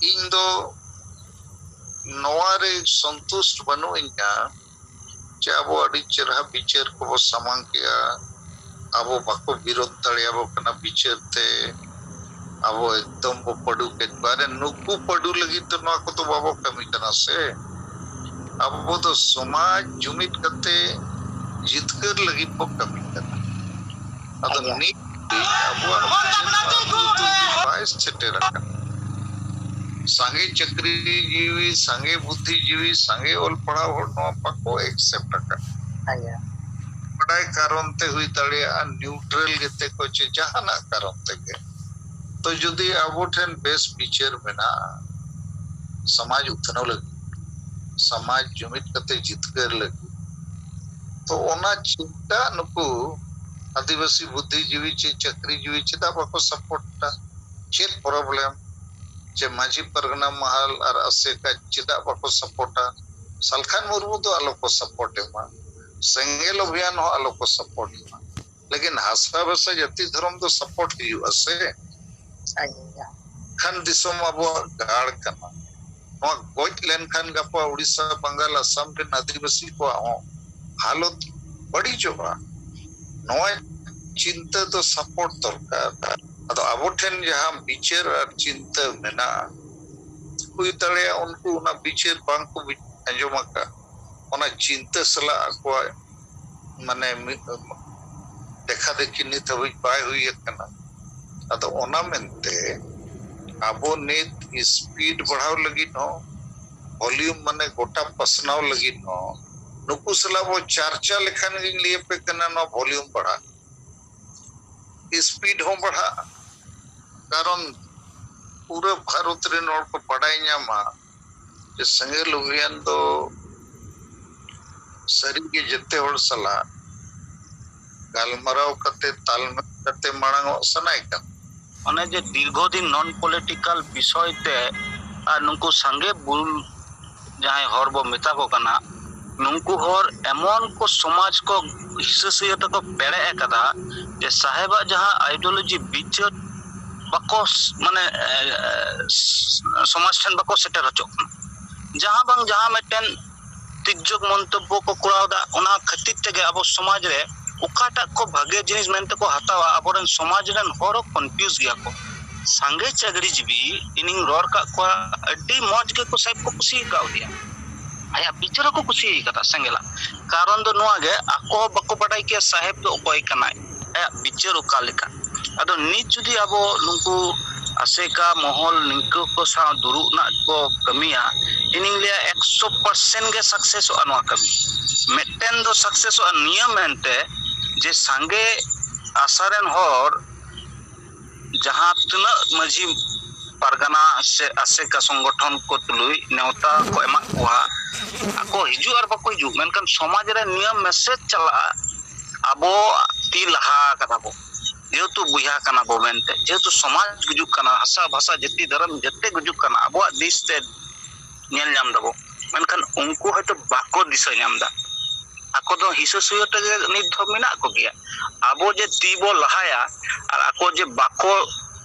ᱤᱧ ᱫᱚ ᱱᱚᱣᱟ ᱨᱮ ᱥᱚᱱᱛᱩᱥᱴ ᱵᱟᱹᱱᱩᱜ ᱤᱧᱟ ᱡᱮ ᱟᱵᱚ ᱟᱹᱰᱤ ᱪᱮᱨᱦᱟ ᱵᱤᱪᱟᱹᱨ ᱠᱚᱵᱚ ᱥᱟᱢᱟᱝ ᱠᱮᱜᱼᱟ, ᱟᱵᱚ ᱵᱟᱠᱚ ᱵᱤᱨᱳᱫ ᱫᱟᱲᱮᱭᱟᱵᱚ ᱠᱟᱱᱟ ᱵᱤᱪᱟᱹᱨ ᱛᱮ, ᱟᱵᱚ ᱮᱠᱫᱚᱢ ᱵᱚ ᱯᱟᱹᱰᱩ ᱠᱮᱫ ᱠᱚᱣᱟ᱾ ᱟᱨᱮ, ᱱᱩᱠᱩ ᱯᱟᱹᱰᱩ ᱞᱟᱹᱜᱤᱫ ᱫᱚ ᱱᱚᱣᱟ ᱠᱚᱫᱚ ᱵᱟᱵᱚ ᱠᱟᱹᱢᱤ ᱠᱟᱱᱟ ᱥᱮ᱾ ᱟᱵᱚ ᱫᱚ ᱥᱚᱢᱟᱡᱽ ᱡᱩᱢᱤᱫ ᱠᱟᱛᱮ ᱡᱤᱛᱠᱟᱹᱨ ᱞᱟᱹᱜᱤᱫ ᱵᱚ ᱠᱟᱹᱢᱤ ᱠᱟᱱᱟ᱾ ᱟᱫᱚ ᱱᱤᱛ ᱟᱵᱚᱣᱟᱜ ᱵᱤᱪᱟᱹᱨ ᱵᱟᱭ ᱥᱮᱴᱮᱨ ᱟᱠᱟᱱᱟ᱾ ᱥᱟᱸᱜᱮ ᱪᱟᱹᱠᱨᱤ ᱡᱤᱣᱤ, ᱥᱟᱸᱜᱮ ᱵᱩᱫᱽᱫᱷᱤ ᱡᱤᱣᱤ, ᱥᱟᱸᱜᱮ ᱚᱞ ᱯᱟᱲᱦᱟᱣ ᱦᱚᱲ ᱱᱚᱣᱟ ᱵᱟᱠᱚ ᱮᱠᱥᱮᱯᱴ ᱟᱠᱟᱫ᱾ ᱵᱟᱰᱟᱭ ᱠᱟᱨᱚᱱ ᱛᱮ ᱦᱩᱭ ᱫᱟᱲᱮᱭᱟᱜᱼᱟ, ᱱᱤᱭᱩᱴᱨᱟᱞ ᱜᱮᱛᱮ ᱠᱚ ᱪᱮ ᱡᱟᱦᱟᱱᱟᱜ ᱠᱟᱨᱚᱱ ᱛᱮᱜᱮ᱾ ᱛᱚ ᱡᱩᱫᱤ ᱟᱵᱚ ᱴᱷᱮᱱ ᱵᱮᱥ ᱵᱤᱪᱟᱹᱨ ᱢᱮᱱᱟᱜᱼᱟ ᱥᱚᱢᱟᱡᱽ ᱩᱛᱱᱟᱹᱣ ᱞᱟᱹᱜᱤᱫ, ᱥᱚᱢᱟᱡᱽ ᱡᱩᱢᱤᱫ ᱠᱟᱛᱮ ᱡᱤᱛᱠᱟᱹᱨ ᱞᱟᱹᱜᱤᱫ, ᱛᱚ ᱚᱱᱟ ᱪᱮᱫᱟᱜ ᱱᱩᱠᱩ ᱟᱹᱫᱤᱵᱟᱹᱥᱤ ᱵᱩᱫᱽᱫᱷᱤᱡᱤᱵᱤ ᱪᱮ ᱪᱟᱹᱠᱨᱤᱡᱤᱵᱤ ᱪᱮᱫᱟᱜ ᱵᱟᱠᱚ ᱥᱟᱯᱳᱨᱴᱟ? ᱪᱮᱫ ᱯᱨᱚᱵᱞᱮᱢ? ᱪᱮ ᱢᱟᱹᱡᱷᱤ ᱯᱟᱨᱜᱟᱱᱟ ᱢᱟᱦᱟᱞ ᱟᱨ ᱟᱥᱮᱠᱟ ᱪᱮᱫᱟᱜ ᱵᱟᱠᱚ ᱥᱟᱯᱳᱨᱴᱟ? ᱥᱟᱞᱠᱷᱟᱱ ᱢᱩᱨᱢᱩ ᱫᱚ ᱟᱞᱚ ᱠᱚ ᱥᱟᱯᱳᱨᱴ ᱮᱢᱟ, ᱥᱮᱸᱜᱮᱞ ᱚᱵᱷᱤᱭᱟᱱ ᱦᱚᱸ ᱟᱞᱚ ᱠᱚ ᱥᱟᱯᱳᱨᱴ ᱮᱢᱟ, ᱞᱮᱠᱤᱱ ᱦᱟᱥᱟ ᱵᱷᱟᱥᱟ ᱡᱟᱹᱛᱤ ᱫᱷᱚᱨᱚᱢ ᱫᱚ ᱥᱟᱯᱳᱨᱴ ᱦᱩᱭᱩᱜᱼᱟ ᱥᱮ᱾ ᱠᱷᱟᱱ ᱫᱤᱥᱚᱢ ᱟᱵᱚᱣᱟᱜ ᱜᱟᱲ ᱠᱟᱱᱟ᱾ ᱱᱚᱣᱟ ᱜᱚᱡ ᱞᱮᱱᱠᱷᱟᱱ ᱜᱟᱯᱟ ᱩᱲᱤᱥᱥᱟ, ᱵᱟᱝᱜᱟᱞ, ᱟᱥᱟᱢ ᱨᱮᱱ ᱟᱹᱫᱤᱵᱟᱹᱥᱤ ᱠᱚᱣᱟᱜ ᱦᱚᱸ ᱦᱟᱞᱚᱛ ᱵᱟᱹᱲᱤᱡᱚᱜᱼᱟ᱾ ᱱᱚᱣᱟ ᱪᱤᱱᱛᱟᱹ ᱫᱚ ᱥᱟᱯᱳᱨᱴ ᱫᱚᱨᱠᱟᱨ᱾ ᱟᱫᱚ ᱟᱵᱚ ᱴᱷᱮᱱ ᱡᱟᱦᱟᱸ ᱵᱤᱪᱟᱹᱨ ᱟᱨ ᱪᱤᱱᱛᱟᱹ ᱢᱮᱱᱟᱜᱼᱟ, ᱦᱩᱭ ᱫᱟᱲᱮᱭᱟᱜᱼᱟ ᱩᱱᱠᱩ ᱚᱱᱟ ᱵᱤᱪᱟᱹᱨ ᱵᱟᱝ ᱠᱚ ᱵᱩᱡ-, ᱟᱸᱡᱚᱢ ᱟᱠᱟᱫ, ᱚᱱᱟ ᱪᱤᱱᱛᱟᱹ ᱥᱟᱞᱟᱜ ᱟᱠᱚᱣᱟᱜ ᱢᱟᱱᱮ ᱢᱤᱫ ᱫᱮᱠᱷᱟ ᱫᱮᱠᱷᱤ ᱱᱤᱛ ᱦᱟᱹᱵᱤᱡ ᱵᱟᱭ ᱦᱩᱭ ᱟᱠᱟᱱᱟ᱾ ᱟᱫᱚ ᱚᱱᱟ ᱢᱮᱱᱛᱮ ᱟᱵᱚ ᱱᱤᱛ ᱥᱯᱤᱰ ᱵᱟᱲᱦᱟᱣ ᱞᱟᱹᱜᱤᱫ ᱦᱚᱸ, ᱵᱷᱚᱞᱤᱭᱩᱢ ᱢᱟᱱᱮ ᱜᱚᱴᱟ ᱯᱟᱥᱱᱟᱣ ᱞᱟᱹᱜᱤᱫ ᱦᱚᱸ, ᱱᱩᱠᱩ ᱥᱟᱞᱟᱜ ᱵᱚ ᱪᱟᱨᱪᱟ ᱞᱮᱠᱷᱟᱱ ᱜᱤᱧ ᱞᱟᱹᱭ ᱟᱯᱮ ᱠᱟᱱᱟ, ᱱᱚᱣᱟ ᱵᱷᱚᱞᱤᱭᱩᱢ ᱵᱟᱲᱦᱟᱜᱼᱟ, ᱥᱯᱤᱰ ᱦᱚᱸ ᱵᱟᱲᱦᱟᱜᱼᱟ᱾ ᱠᱟᱨᱚᱱ ᱯᱩᱨᱟᱹ ᱵᱷᱟᱨᱚᱛ ᱨᱮᱱ ᱦᱚᱲ ᱠᱚ ᱵᱟᱰᱟᱭ ᱧᱟᱢᱟ ᱡᱮ ᱥᱮᱸᱜᱮᱞ ᱚᱵᱷᱤᱭᱟᱱ ᱫᱚ ᱥᱟᱹᱨᱤᱜᱮ ᱡᱮᱛᱮ ᱦᱚᱲ ᱥᱟᱞᱟᱜ ᱜᱟᱞᱢᱟᱨᱟᱣ ᱠᱟᱛᱮ, ᱛᱟᱞᱢᱮᱞ ᱠᱟᱛᱮ ᱢᱟᱲᱟᱝ ᱚᱜ ᱥᱟᱱᱟᱭ ᱠᱟᱱᱟ᱾ ᱚᱱᱮ ᱡᱮ ᱫᱤᱨᱜᱷᱚ ᱫᱤᱱ ᱱᱚᱱ ᱯᱚᱞᱤᱴᱤᱠᱟᱞ ᱵᱤᱥᱚᱭ ᱛᱮ ᱟᱨ ᱱᱩᱠᱩ ᱥᱟᱸᱜᱮ ᱵᱩᱞ ᱡᱟᱦᱟᱸᱭ ᱦᱚᱲ ᱵᱚ ᱢᱮᱛᱟ ᱠᱚ ᱠᱟᱱᱟ, ᱱᱩᱠᱩ ᱦᱚᱲ ᱮᱢᱚᱱ ᱠᱚ ᱥᱚᱢᱟᱡᱽ ᱠᱚ ᱦᱤᱥᱟᱹ ᱥᱩᱭᱟᱹ ᱛᱮᱠᱚ ᱯᱮᱨᱮᱡ ᱟᱠᱟᱫᱟ ᱡᱮ ᱥᱟᱦᱮᱵᱟᱜ ᱡᱟᱦᱟᱸ ᱟᱭᱰᱤᱭᱳᱞᱚᱡᱤ ᱵᱤᱪᱟᱹᱨ ᱵᱟᱠᱚ ᱥ-, ᱢᱟᱱᱮ, ᱮ, ᱥ-, ᱥᱚᱢᱟᱡᱽ ᱴᱷᱮᱱ ᱵᱟᱠᱚ ᱥᱮᱴᱮᱨ ᱦᱚᱪᱚᱜ ᱠᱟᱱᱟ᱾ ᱡᱟᱦᱟᱸ ᱵᱟᱝ ᱡᱟᱦᱟᱸ ᱢᱤᱫᱴᱮᱱ ᱛᱤᱨᱡᱚᱠ ᱢᱚᱱᱛᱚᱵᱵᱚ ᱠᱚ ᱠᱚᱨᱟᱣ ᱮᱫᱟ, ᱚᱱᱟ ᱠᱷᱟᱹᱛᱤᱨ ᱛᱮᱜᱮ ᱟᱵᱚ ᱥᱚᱢᱟᱡᱽ ᱨᱮ ᱚᱠᱟᱴᱟᱜ ᱠᱚ ᱵᱷᱟᱜᱮ ᱡᱤᱱᱤᱥ ᱢᱮᱱᱛᱮ ᱠᱚ ᱦᱟᱛᱟᱣᱟ, ᱟᱵᱚᱨᱮᱱ ᱥᱚᱢᱟᱡᱽ ᱨᱮᱱ ᱦᱚᱲ ᱦᱚᱸ ᱠᱚᱱᱯᱷᱤᱭᱩᱡᱽ ᱜᱮᱭᱟ ᱠᱚ᱾ ᱥᱟᱸᱜᱮ ᱪᱟᱹᱠᱨᱤᱡᱤᱵᱤ ᱤᱧᱤᱧ ᱨᱚᱲ ᱠᱟᱜ ᱠᱚᱣᱟ, ᱟᱹᱰᱤ ᱢᱚᱡᱽ ᱜᱮᱠᱚ ᱥᱟᱦᱮᱵ ᱠᱚ ᱠᱩᱥᱤ ᱟᱠᱟᱣᱫᱮᱭᱟ, ᱟᱭᱟᱜ ᱵᱤᱪᱟᱹᱨ ᱦᱚᱸᱠᱚ ᱠᱩᱥᱤ ᱟᱠᱟᱫᱟ ᱥᱮᱸᱜᱮᱞᱟᱜ᱾ ᱠᱟᱨᱚᱱ ᱫᱚ ᱱᱚᱣᱟ ᱜᱮ, ᱟᱠᱚ ᱦᱚᱸ ᱵᱟᱠᱚ ᱵᱟᱰᱟᱭ ᱠᱮᱭᱟ ᱥᱟᱦᱮᱵ ᱫᱚ ᱚᱠᱚᱭ ᱠᱟᱱᱟᱭ, ᱟᱭᱟᱜ ᱵᱤᱪᱟᱹᱨ ᱚᱠᱟ ᱞᱮᱠᱟ᱾ ᱟᱫᱚ ᱱᱤᱛ ᱡᱩᱫᱤ ᱟᱵᱚ ᱱᱩᱠᱩ ᱟᱥᱮᱠᱟ ᱢᱚᱦᱚᱞ ᱱᱤᱝᱠᱟᱹ ᱠᱚ ᱥᱟᱶ ᱫᱩᱲᱩᱵ ᱨᱮᱱᱟᱜ ᱠᱚ ᱠᱟᱹᱢᱤᱭᱟ, ᱤᱧᱤᱧ ᱞᱟᱹᱭᱟ ᱮᱠᱥᱚ ᱯᱟᱨᱥᱮᱱᱴ ᱜᱮ ᱥᱟᱠᱥᱮᱥᱚᱜᱼᱟ ᱱᱚᱣᱟ ᱠᱟᱹᱢᱤ᱾ ᱢᱤᱫᱴᱮᱱ ᱫᱚ ᱥᱟᱠᱥᱮᱥᱚᱜᱼᱟ ᱱᱤᱭᱟᱹ ᱢᱮᱱᱛᱮ ᱡᱮ ᱥᱟᱸᱜᱮ ᱟᱥᱟ ᱨᱮᱱ ᱦᱚᱲ ᱡᱟᱦᱟᱸ ᱛᱤᱱᱟᱹᱜ ᱢᱟᱹᱡᱷᱤ ᱯᱟᱨᱜᱟᱱᱟ ᱥᱮ ᱟᱥᱮᱠᱟ ᱥᱚᱝᱜᱚᱴᱷᱚᱱ ᱠᱚ ᱛᱩᱞᱩᱡ ᱱᱮᱣᱛᱟ ᱠᱚ ᱮᱢᱟᱜ ᱠᱚᱣᱟ, ᱟᱠᱚ ᱦᱤᱡᱩᱜ ᱟᱨ ᱵᱟᱠᱚ ᱦᱤᱡᱩᱜ, ᱢᱮᱱᱠᱷᱟᱱ ᱥᱚᱢᱟᱡᱽ ᱨᱮ ᱱᱤᱭᱟᱹ ᱢᱮᱥᱮᱡᱽ ᱪᱟᱞᱟᱜᱼᱟ, ᱟᱵᱚ ᱛᱤ ᱞᱟᱦᱟ ᱠᱟᱫᱟ ᱵᱚ, ᱡᱮᱦᱮᱛᱩ ᱵᱚᱭᱦᱟ ᱠᱟᱱᱟ ᱵᱚ ᱢᱮᱱᱛᱮ, ᱡᱮᱦᱮᱛᱩ ᱥᱚᱢᱟᱡᱽ ᱜᱩᱡᱩᱜ ᱠᱟᱱᱟ, ᱦᱟᱥᱟ ᱵᱷᱟᱥᱟ ᱡᱟᱹᱛᱤ ᱫᱷᱚᱨᱚᱢ ᱡᱮᱛᱮ ᱜᱩᱡᱩᱜ ᱠᱟᱱᱟ, ᱟᱵᱚᱣᱟᱜ ᱫᱤᱥ ᱛᱮ ᱧᱮᱞ ᱧᱟᱢ ᱫᱟᱵᱚ, ᱢᱮᱱᱠᱷᱟᱱ ᱩᱱᱠᱩ ᱦᱚᱭᱛᱳ ᱵᱟᱠᱚ ᱫᱤᱥᱟᱹ ᱧᱟᱢ ᱮᱫᱟ᱾ ᱟᱠᱚ ᱫᱚ ᱦᱤᱥᱟᱹ ᱥᱩᱭᱟᱹ ᱛᱮᱜᱮ ᱱᱤᱛ ᱫᱚ ᱢᱮᱱᱟᱜ ᱠᱚᱜᱮᱭᱟ᱾ ᱟᱵᱚ ᱡᱮ ᱛᱤ ᱵᱚ ᱞᱟᱦᱟᱭᱟ ᱟᱨ ᱟᱠᱚ ᱡᱮ ᱵᱟᱠᱚ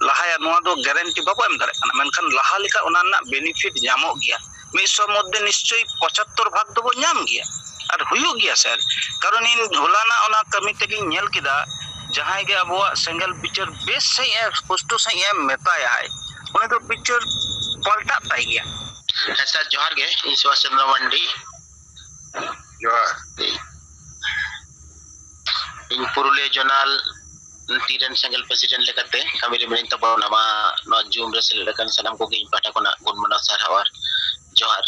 ᱞᱟᱦᱟᱭᱟ, ᱱᱚᱣᱟ ᱫᱚ ᱜᱮᱨᱮᱱᱴᱤ ᱵᱟᱵᱚ ᱮᱢ ᱫᱟᱲᱮᱭᱟᱜ ᱠᱟᱱᱟ, ᱢᱮᱱᱠᱷᱟᱱ ᱞᱟᱦᱟ ᱞᱮᱠᱟ ᱚᱱᱟ ᱨᱮᱱᱟᱜ ᱵᱮᱱᱤᱯᱷᱤᱴ ᱧᱟᱢᱚᱜ ᱜᱮᱭᱟ᱾ ᱢᱤᱫ ᱥᱚ ᱢᱚᱫᱽᱫᱷᱮ ᱱᱤᱥᱪᱚᱭ ᱯᱚᱸᱪᱟᱛᱛᱳᱨ ᱵᱷᱟᱜᱽ ᱫᱚᱵᱚ ᱧᱟᱢ ᱜᱮᱭᱟ ᱟᱨ ᱦᱩᱭᱩᱜ ᱜᱮᱭᱟ ᱥᱮ᱾ ᱠᱟᱨᱚᱱ ᱤᱧ ᱦᱚᱞᱟᱱᱟᱜ ᱚᱱᱟ ᱠᱟᱹᱢᱤ ᱛᱮᱜᱤᱧ ᱧᱮᱞ ᱠᱮᱫᱟ, ᱡᱟᱦᱟᱸᱭ ᱜᱮ ᱟᱵᱚᱣᱟᱜ ᱥᱮᱸᱜᱮᱞ ᱵᱤᱪᱟᱹᱨ ᱵᱮᱥ ᱥᱟᱺᱦᱤᱡ ᱮ, ᱯᱩᱥᱴᱟᱹ ᱥᱟᱺᱦᱤᱡ ᱮ ᱢᱮᱛᱟᱭᱟᱭ, ᱩᱱᱤ ᱫᱚ ᱵᱤᱪᱟᱹᱨ ᱯᱟᱞᱴᱟᱜ ᱛᱟᱭ ᱜᱮᱭᱟ᱾ ᱦᱮᱸ ᱥᱟᱨ, ᱡᱚᱦᱟᱨ ᱜᱮ᱾ ᱤᱧ ᱥᱩᱵᱷᱟᱥ ᱪᱚᱱᱫᱨᱚ ᱢᱟᱱᱰᱤ᱾ ᱡᱚᱦᱟᱨ᱾ ᱤᱧ ᱯᱩᱨᱩᱞᱤᱭᱟᱹ ᱡᱳᱱᱟᱞ ᱛᱤ ᱨᱮᱱ ᱥᱮᱸᱜᱮᱞ ᱯᱨᱮᱥᱤᱰᱮᱱᱴ ᱞᱮᱠᱟᱛᱮ ᱠᱟᱹᱢᱤ ᱨᱮ ᱢᱮᱱᱟᱧ ᱛᱟᱵᱚᱱᱟ᱾ ᱱᱚᱣᱟ, ᱱᱚᱣᱟ ᱡᱩᱢ ᱨᱮ ᱥᱮᱞᱮᱫ ᱟᱠᱟᱱ ᱥᱟᱱᱟᱢ ᱠᱚᱜᱮ ᱤᱧ ᱯᱟᱦᱴᱟ ᱠᱷᱚᱱᱟᱜ ᱜᱩᱱ ᱢᱟᱱᱟᱣ ᱥᱟᱨᱦᱟᱣ ᱟᱨ ᱡᱚᱦᱟᱨ᱾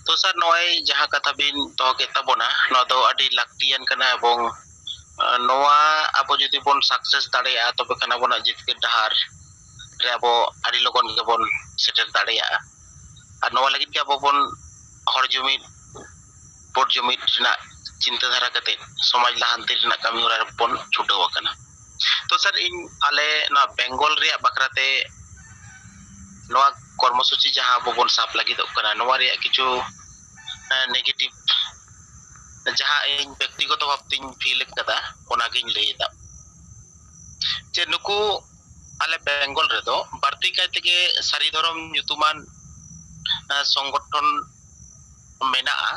ᱛᱚ ᱥᱟᱨ, ᱱᱚᱜᱼᱚᱭ ᱡᱟᱦᱟᱸ ᱠᱟᱛᱷᱟ ᱵᱤᱱ ᱫᱚᱦᱚ ᱠᱮᱫ ᱛᱟᱵᱚᱱᱟ, ᱱᱚᱣᱟ ᱫᱚ ᱟᱹᱰᱤ ᱞᱟᱹᱠᱛᱤᱭᱟᱱ ᱠᱟᱱᱟ, ᱮᱵᱚᱝ ᱱᱚᱣᱟ ᱟᱵᱚ ᱡᱩᱫᱤ ᱵᱚᱱ ᱥᱟᱠᱥᱮᱥ ᱫᱟᱲᱮᱭᱟᱜᱼᱟ, ᱛᱚᱵᱮ ᱠᱷᱟᱱ ᱟᱵᱚᱱᱟᱜ ᱡᱤᱛᱠᱟᱹᱨ ᱰᱟᱦᱟᱨ ᱨᱮ ᱟᱵᱚ ᱟᱹᱰᱤ ᱞᱚᱜᱚᱱ ᱜᱮᱵᱚᱱ ᱥᱮᱴᱮᱨ ᱫᱟᱲᱮᱭᱟᱜᱼᱟ᱾ ᱟᱨ ᱱᱚᱣᱟ ᱞᱟᱹᱜᱤᱫ ᱜᱮ ᱟᱵᱚ ᱵᱚᱱ ᱦᱚᱲ ᱡᱩᱢᱤᱫ, ᱵᱷᱳᱴ ᱡᱩᱢᱤᱫ ᱨᱮᱱᱟᱜ ᱪᱤᱱᱛᱟᱹ ᱫᱷᱟᱨᱟ ᱠᱟᱛᱮ ᱥᱚᱢᱟᱡᱽ ᱞᱟᱦᱟᱱᱛᱤ ᱨᱮᱱᱟᱜ ᱠᱟᱹᱢᱤ ᱦᱚᱨᱟ ᱨᱮᱵᱚᱱ ᱪᱷᱩᱴᱟᱹᱣ ᱟᱠᱟᱱᱟ᱾ ᱛᱚ ᱥᱟᱨ, ᱤᱧ ᱟᱞᱮ ᱱᱚᱣᱟ ᱵᱮᱝᱜᱚᱞ ᱨᱮᱭᱟᱜ ᱵᱟᱠᱷᱨᱟ ᱛᱮ ᱱᱚᱣᱟ ᱠᱚᱨᱢᱚᱥᱩᱪᱤ ᱡᱟᱦᱟᱸ ᱟᱵᱚ ᱵᱚᱱ ᱥᱟᱵ ᱞᱟᱹᱜᱤᱫᱚᱜ ᱠᱟᱱᱟ, ᱱᱚᱣᱟ ᱨᱮᱭᱟᱜ ᱠᱤᱪᱷᱩ ᱱᱮᱜᱮᱴᱤᱵᱷ ᱡᱟᱦᱟᱸ ᱤᱧ ᱵᱮᱠᱛᱤᱜᱚᱛᱚ ᱵᱷᱟᱵᱛᱤᱧ ᱯᱷᱤᱞ ᱟᱠᱟᱫᱟ, ᱚᱱᱟᱜᱤᱧ ᱞᱟᱹᱭ ᱮᱫᱟ᱾ ᱡᱮ ᱱᱩᱠᱩ ᱟᱞᱮ ᱵᱮᱝᱜᱚᱞ ᱨᱮᱫᱚ ᱵᱟᱹᱲᱛᱤ ᱠᱟᱭ ᱛᱮᱜᱮ ᱥᱟᱹᱨᱤ ᱫᱷᱚᱨᱚᱢ ᱧᱩᱛᱩᱢᱟᱱ ᱥᱚᱝᱜᱚᱴᱷᱚᱱ ᱢᱮᱱᱟᱜᱼᱟ᱾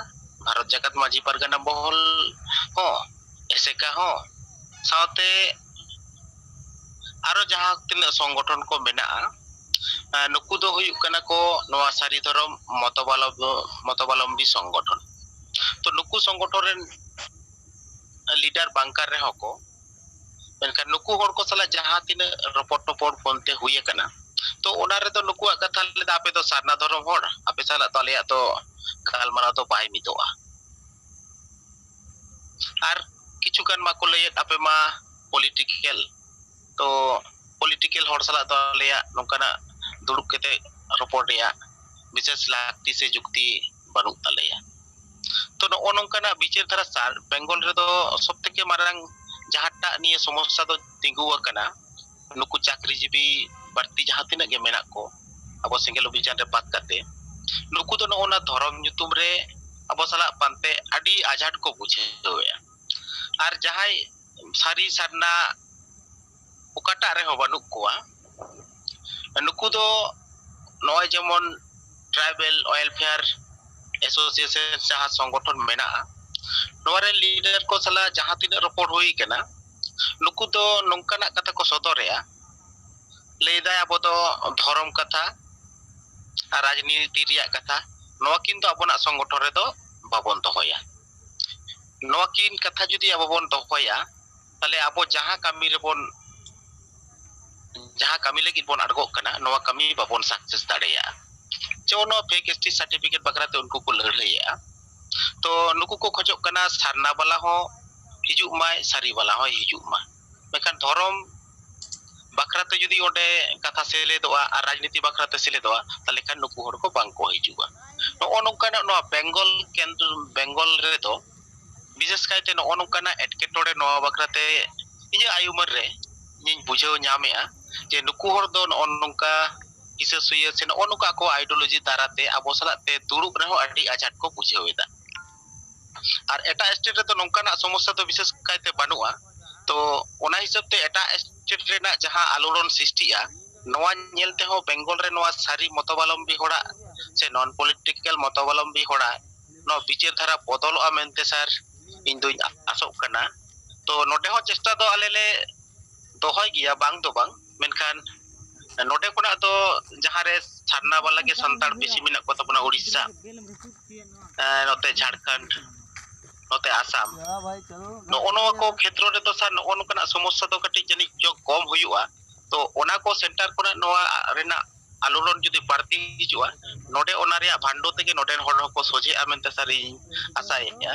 ᱵᱷᱟᱨᱚᱛ ᱡᱟᱠᱟᱛ ᱢᱟᱹᱡᱷᱤ ᱯᱟᱨᱜᱟᱱᱟ ᱢᱚᱦᱚᱞ ᱦᱚᱸ, ᱮᱥᱮᱠᱟ ᱦᱚᱸ, ᱥᱟᱶᱛᱮ ᱟᱨᱚ ᱡᱟᱦᱟᱸ ᱛᱤᱱᱟᱹᱜ ᱥᱚᱝᱜᱚᱴᱷᱚᱱ ᱠᱚ ᱢᱮᱱᱟᱜᱼᱟ, ᱱᱩᱠᱩ ᱫᱚ ᱦᱩᱭᱩᱜ ᱠᱟᱱᱟ ᱠᱚ ᱱᱚᱣᱟ ᱥᱟᱹᱨᱤ ᱫᱷᱚᱨᱚᱢ ᱢᱚᱛᱚᱵᱟᱞᱚᱢᱵᱤ ᱥᱚᱝᱜᱚᱴᱷᱚᱱ᱾ ᱛᱚ ᱱᱩᱠᱩ ᱥᱚᱝᱜᱚᱴᱷᱚᱱ ᱨᱮᱱ ᱞᱤᱰᱟᱨ ᱵᱟᱝ ᱠᱟᱱ ᱨᱮᱦᱚᱸ ᱠᱚ, ᱢᱮᱱᱠᱷᱟᱱ ᱱᱩᱠᱩ ᱦᱚᱲ ᱠᱚ ᱥᱟᱞᱟᱜ ᱡᱟᱦᱟᱸ ᱛᱤᱱᱟᱹᱜ ᱨᱚᱯᱚᱲ ᱴᱚᱯᱚᱲ ᱯᱷᱳᱱ ᱛᱮ ᱦᱩᱭ ᱟᱠᱟᱱᱟ, ᱛᱚ ᱚᱱᱟ ᱨᱮᱫᱚ ᱱᱩᱠᱩᱣᱟᱜ ᱠᱟᱛᱷᱟ ᱞᱮᱫᱟ, "ᱟᱯᱮ ᱫᱚ ᱥᱟᱨᱱᱟ ᱫᱷᱚᱨᱚᱢ ᱦᱚᱲ, ᱟᱯᱮ ᱥᱟᱞᱟᱜ ᱫᱚ ᱟᱞᱮᱭᱟᱜ ᱫᱚ ᱜᱟᱞᱢᱟᱨᱟᱣ ᱫᱚ ᱵᱟᱭ ᱢᱤᱫᱚᱜᱼᱟ᱾" ᱟᱨ ᱠᱤᱪᱷᱩ ᱜᱟᱱ ᱢᱟᱠᱚ ᱞᱟᱹᱭᱮᱫ, "ᱟᱯᱮ ᱢᱟ ᱯᱚᱞᱤᱴᱤᱠᱮᱞ, ᱛᱚ ᱯᱚᱞᱤᱴᱤᱠᱮᱞ ᱦᱚᱲ ᱥᱟᱞᱟᱜ ᱫᱚ ᱟᱞᱮᱭᱟᱜ ᱱᱚᱝᱠᱟᱱᱟᱜ ᱫᱩᱲᱩᱵ ᱠᱟᱛᱮ ᱨᱚᱯᱚᱲ ᱨᱮᱭᱟᱜ ᱵᱤᱥᱮᱥ ᱞᱟᱹᱠᱛᱤ ᱥᱮ ᱡᱩᱠᱛᱤ ᱵᱟᱹᱱᱩᱜ ᱛᱟᱞᱮᱭᱟ᱾" ᱛᱚ ᱱᱚᱜᱼᱚ ᱱᱚᱝᱠᱟᱱᱟᱜ ᱵᱤᱪᱟᱹᱨ ᱫᱷᱟᱨᱟ ᱥᱟᱨ ᱵᱮᱝᱜᱚᱞ ᱨᱮᱫᱚ ᱥᱚᱵ ᱛᱷᱮᱠᱮ ᱢᱟᱨᱟᱝ ᱡᱟᱦᱟᱸᱴᱟᱜ ᱱᱤᱭᱟᱹ ᱥᱚᱢᱚᱥᱥᱟ ᱫᱚ ᱛᱤᱸᱜᱩ ᱟᱠᱟᱱᱟ, ᱱᱩᱠᱩ ᱪᱟᱹᱠᱨᱤᱡᱤᱵᱤ ᱵᱟᱹᱲᱛᱤ ᱡᱟᱦᱟᱸ ᱛᱤᱱᱟᱹᱜ ᱜᱮ ᱢᱮᱱᱟᱜ ᱠᱚ, ᱟᱵᱚ ᱥᱮᱸᱜᱮᱞ ᱚᱵᱷᱤᱡᱟᱱ ᱨᱮ ᱵᱟᱫ ᱠᱟᱛᱮ, ᱱᱩᱠᱩ ᱫᱚ ᱱᱚᱜᱼᱚ ᱱᱟ ᱫᱷᱚᱨᱚᱢ ᱧᱩᱛᱩᱢ ᱨᱮ ᱟᱵᱚ ᱥᱟᱞᱟᱜ ᱯᱟᱱᱛᱮ ᱟᱹᱰᱤ ᱟᱡᱷᱟᱴ ᱠᱚ ᱵᱩᱡᱷᱟᱹᱣᱮᱫᱼᱟ᱾ ᱟᱨ ᱡᱟᱦᱟᱸᱭ ᱥᱟᱹᱨᱤ ᱥᱟᱨᱱᱟ ᱚᱠᱟᱴᱟᱜ ᱨᱮᱦᱚᱸ ᱵᱟᱹᱱᱩᱜ ᱠᱚᱣᱟ, ᱱᱩᱠᱩ ᱫᱚ ᱱᱚᱜᱼᱚᱭ ᱡᱮᱢᱚᱱ ᱴᱨᱟᱭᱵᱮᱞ ᱳᱭᱮᱞᱯᱷᱮᱭᱟᱨ ᱮᱥᱳᱥᱤᱭᱮᱥᱚᱱ ᱡᱟᱦᱟᱸ ᱥᱚᱝᱜᱚᱴᱷᱚᱱ ᱢᱮᱱᱟᱜᱼᱟ, ᱱᱚᱣᱟ ᱨᱮᱱ ᱞᱤᱰᱟᱨ ᱠᱚ ᱥᱟᱞᱟᱜ ᱡᱟᱦᱟᱸ ᱛᱤᱱᱟᱹᱜ ᱨᱚᱯᱚᱲ ᱦᱩᱭ ᱠᱟᱱᱟ, ᱱᱩᱠᱩ ᱫᱚ ᱱᱚᱝᱠᱟᱱᱟᱜ ᱠᱟᱛᱷᱟ ᱠᱚ ᱥᱚᱫᱚᱨᱮᱜᱼᱟ, ᱞᱟᱹᱭᱫᱟᱭ, "ᱟᱵᱚ ᱫᱚ ᱫᱷᱚᱨᱚᱢ ᱠᱟᱛᱷᱟ ᱟᱨ ᱨᱟᱡᱽᱱᱤᱛᱤ ᱨᱮᱭᱟᱜ ᱠᱟᱛᱷᱟ, ᱱᱚᱣᱟ ᱠᱤᱱ ᱫᱚ ᱟᱵᱚᱱᱟᱜ ᱥᱚᱝᱜᱚᱴᱷᱚᱱ ᱨᱮᱫᱚ ᱵᱟᱵᱚᱱ ᱫᱚᱦᱚᱭᱟ᱾ ᱱᱚᱣᱟ ᱠᱤᱱ ᱠᱟᱛᱷᱟ ᱡᱩᱫᱤ ᱟᱵᱚ ᱵᱚᱱ ᱫᱚᱦᱚᱭᱟ, ᱛᱟᱦᱞᱮ ᱟᱵᱚ ᱡᱟᱦᱟᱸ ᱠᱟᱹᱢᱤ ᱨᱮᱵᱚᱱ, ᱡᱟᱦᱟᱸ ᱠᱟᱹᱢᱤ ᱞᱟᱹᱜᱤᱫ ᱵᱚᱱ ᱟᱬᱜᱚᱜ ᱠᱟᱱᱟ, ᱱᱚᱣᱟ ᱠᱟᱹᱢᱤ ᱵᱟᱵᱚᱱ ᱥᱟᱠᱥᱮᱥ ᱫᱟᱲᱮᱭᱟᱜᱼᱟ᱾" ᱡᱮᱢᱚᱱ ᱱᱚᱣᱟ ᱯᱷᱮᱠ ᱮᱥ ᱴᱤ ᱥᱟᱨᱴᱤᱯᱷᱤᱠᱮᱴ ᱵᱟᱠᱷᱨᱟ ᱛᱮ ᱩᱱᱠᱩ ᱠᱚ ᱞᱟᱹᱲᱦᱟᱹᱭᱮᱜᱼᱟ᱾ ᱛᱚ ᱱᱩᱠᱩ ᱠᱚ ᱠᱷᱚᱡᱚᱜ ᱠᱟᱱᱟ ᱥᱟᱨᱱᱟ ᱵᱟᱞᱟ ᱦᱚᱸ ᱦᱤᱡᱩᱜ ᱢᱟᱭ, ᱥᱟᱹᱨᱤ ᱵᱟᱞᱟ ᱦᱚᱸᱭ ᱦᱤᱡᱩᱜ ᱢᱟ, ᱢᱮᱱᱠᱷᱟᱱ ᱫᱷᱚᱨᱚᱢ ᱵᱟᱠᱷᱨᱟ ᱛᱮ ᱡᱩᱫᱤ ᱚᱸᱰᱮ ᱠᱟᱛᱷᱟ ᱥᱮᱞᱮᱫᱚᱜᱼᱟ ᱟᱨ ᱨᱟᱡᱽᱱᱤᱛᱤ ᱵᱟᱠᱷᱨᱟ ᱛᱮ ᱥᱮᱞᱮᱫᱚᱜᱼᱟ, ᱛᱟᱦᱚᱞᱮ ᱠᱷᱟᱱ ᱱᱩᱠᱩ ᱦᱚᱲ ᱠᱚ ᱵᱟᱝ ᱠᱚ ᱦᱤᱡᱩᱜᱼᱟ᱾ ᱱᱚᱜᱼᱚ ᱱᱚᱝᱠᱟᱱᱟᱜ ᱱᱚᱣᱟ ᱵᱮᱝᱜᱚᱞ ᱠᱮᱱᱫᱨᱚ, ᱵᱮᱝᱜᱚᱞ ᱨᱮᱫᱚ ᱵᱤᱥᱮᱥ ᱠᱟᱭᱛᱮ ᱱᱚᱜᱼᱚ ᱱᱚᱝᱠᱟᱱᱟᱜ ᱮᱴᱠᱮᱴᱚᱬᱮ ᱱᱚᱣᱟ ᱵᱟᱠᱷᱨᱟ ᱛᱮ ᱤᱧᱟᱹᱜ ᱟᱭ ᱩᱢᱟᱹᱨ ᱨᱮ ᱤᱧᱤᱧ ᱵᱩᱡᱷᱟᱹᱣ ᱧᱟᱢᱮᱜᱼᱟ ᱡᱮ ᱱᱩᱠᱩ ᱦᱚᱲ ᱫᱚ ᱱᱚᱜᱼᱚ ᱱᱚᱝᱠᱟ ᱦᱤᱥᱟᱹ ᱥᱩᱭᱟᱹ ᱥᱮ ᱱᱚᱜᱼᱚ ᱱᱚᱝᱠᱟ ᱟᱠᱚ ᱟᱭᱰᱤᱭᱳᱞᱚᱡᱤ ᱫᱟᱨᱟᱛᱮ ᱟᱵᱚ ᱥᱟᱞᱟᱜ ᱛᱮ ᱫᱩᱲᱩᱵ ᱨᱮᱦᱚᱸ ᱟᱹᱰᱤ ᱟᱡᱷᱟᱴ ᱠᱚ ᱵᱩᱡᱷᱟᱹᱣ ᱮᱫᱟ᱾ ᱟᱨ ᱮᱴᱟᱜ ᱥᱴᱮᱴ ᱨᱮᱫᱚ ᱱᱚᱝᱠᱟᱱᱟᱜ ᱥᱚᱢᱚᱥᱥᱟ ᱫᱚ ᱵᱤᱥᱮᱥ ᱠᱟᱭᱛᱮ ᱵᱟᱹᱱᱩᱜᱼᱟ᱾ ᱛᱚ ᱚᱱᱟ ᱦᱤᱥᱟᱹᱵ ᱛᱮ ᱮᱴᱟᱜ ᱥᱴᱮᱴ ᱨᱮᱱᱟᱜ ᱡᱟᱦᱟᱸ ᱟᱞᱳᱲᱚᱱ ᱥᱨᱤᱥᱴᱤᱜᱼᱟ, ᱱᱚᱣᱟ ᱧᱮᱞ ᱛᱮᱦᱚᱸ ᱵᱮᱝᱜᱚᱞ ᱨᱮ ᱱᱚᱣᱟ ᱥᱟᱹᱨᱤ ᱢᱚᱛᱚᱵᱟᱞᱚᱢᱵᱤ ᱦᱚᱲᱟᱜ ᱥᱮ ᱱᱚᱱ ᱯᱚᱞᱤᱴᱤᱠᱟᱞ ᱢᱚᱛᱚᱵᱟᱞᱚᱢᱵᱤ ᱦᱚᱲᱟᱜ ᱱᱚᱣᱟ ᱵᱤᱪᱟᱹᱨ ᱫᱷᱟᱨᱟ ᱵᱚᱫᱚᱞᱚᱜᱼᱟ ᱢᱮᱱᱛᱮ ᱥᱟᱨ ᱤᱧ ᱫᱩᱧ ᱟᱥᱚᱜ ᱠᱟᱱᱟ᱾ ᱛᱚ ᱱᱚᱰᱮ ᱦᱚᱸ ᱪᱮᱥᱴᱟ ᱫᱚ ᱟᱞᱮ ᱞᱮ ᱫᱚᱦᱚᱭ ᱜᱮᱭᱟ, ᱵᱟᱝ ᱫᱚ ᱵᱟᱝ, ᱢᱮᱱᱠᱷᱟᱱ ᱱᱚᱰᱮ ᱠᱷᱚᱱᱟᱜ ᱫᱚ ᱡᱟᱦᱟᱸ ᱨᱮ ᱥᱟᱨᱱᱟ ᱵᱟᱞᱟ ᱜᱮ ᱥᱟᱱᱛᱟᱲ ᱵᱮᱥᱤ ᱢᱮᱱᱟᱜ ᱠᱚ ᱛᱟᱵᱚᱱᱟ, ᱩᱲᱤᱥᱥᱟ, ᱮᱸ, ᱱᱚᱛᱮ ᱡᱷᱟᱲᱠᱷᱚᱸᱰ, ᱱᱚᱛᱮ ᱟᱥᱟᱢ, ᱱᱚᱜᱼᱚ ᱱᱚᱣᱟ ᱠᱚ ᱠᱷᱮᱛᱨᱚ ᱨᱮᱫᱚ ᱥᱟᱨ ᱱᱚᱜᱼᱚ ᱱᱚᱝᱠᱟᱱᱟᱜ ᱥᱚᱢᱚᱥᱥᱟ ᱫᱚ ᱠᱟᱹᱴᱤᱡ ᱡᱟᱹᱱᱤᱡ ᱪᱚ ᱠᱚᱢ ᱦᱩᱭᱩᱜᱼᱟ᱾ ᱛᱚ ᱚᱱᱟ ᱠᱚ ᱥᱮᱱᱴᱟᱨ ᱠᱷᱚᱱᱟᱜ ᱱᱚᱣᱟ ᱨᱮᱱᱟᱜ ᱟᱞᱳᱲᱚᱱ ᱡᱩᱫᱤ ᱵᱟᱹᱲᱛᱤ ᱦᱤᱡᱩᱜᱼᱟ, ᱱᱚᱰᱮ ᱚᱱᱟ ᱨᱮᱭᱟᱜ ᱵᱷᱟᱱᱰᱚ ᱛᱮᱜᱮ ᱱᱚᱰᱮᱱ ᱦᱚᱲ ᱦᱚᱸᱠᱚ ᱥᱚᱡᱷᱮᱜᱼᱟ ᱢᱮᱱᱛᱮ ᱥᱟᱨ ᱤᱧ ᱟᱥᱟᱭᱮᱫᱼᱟ᱾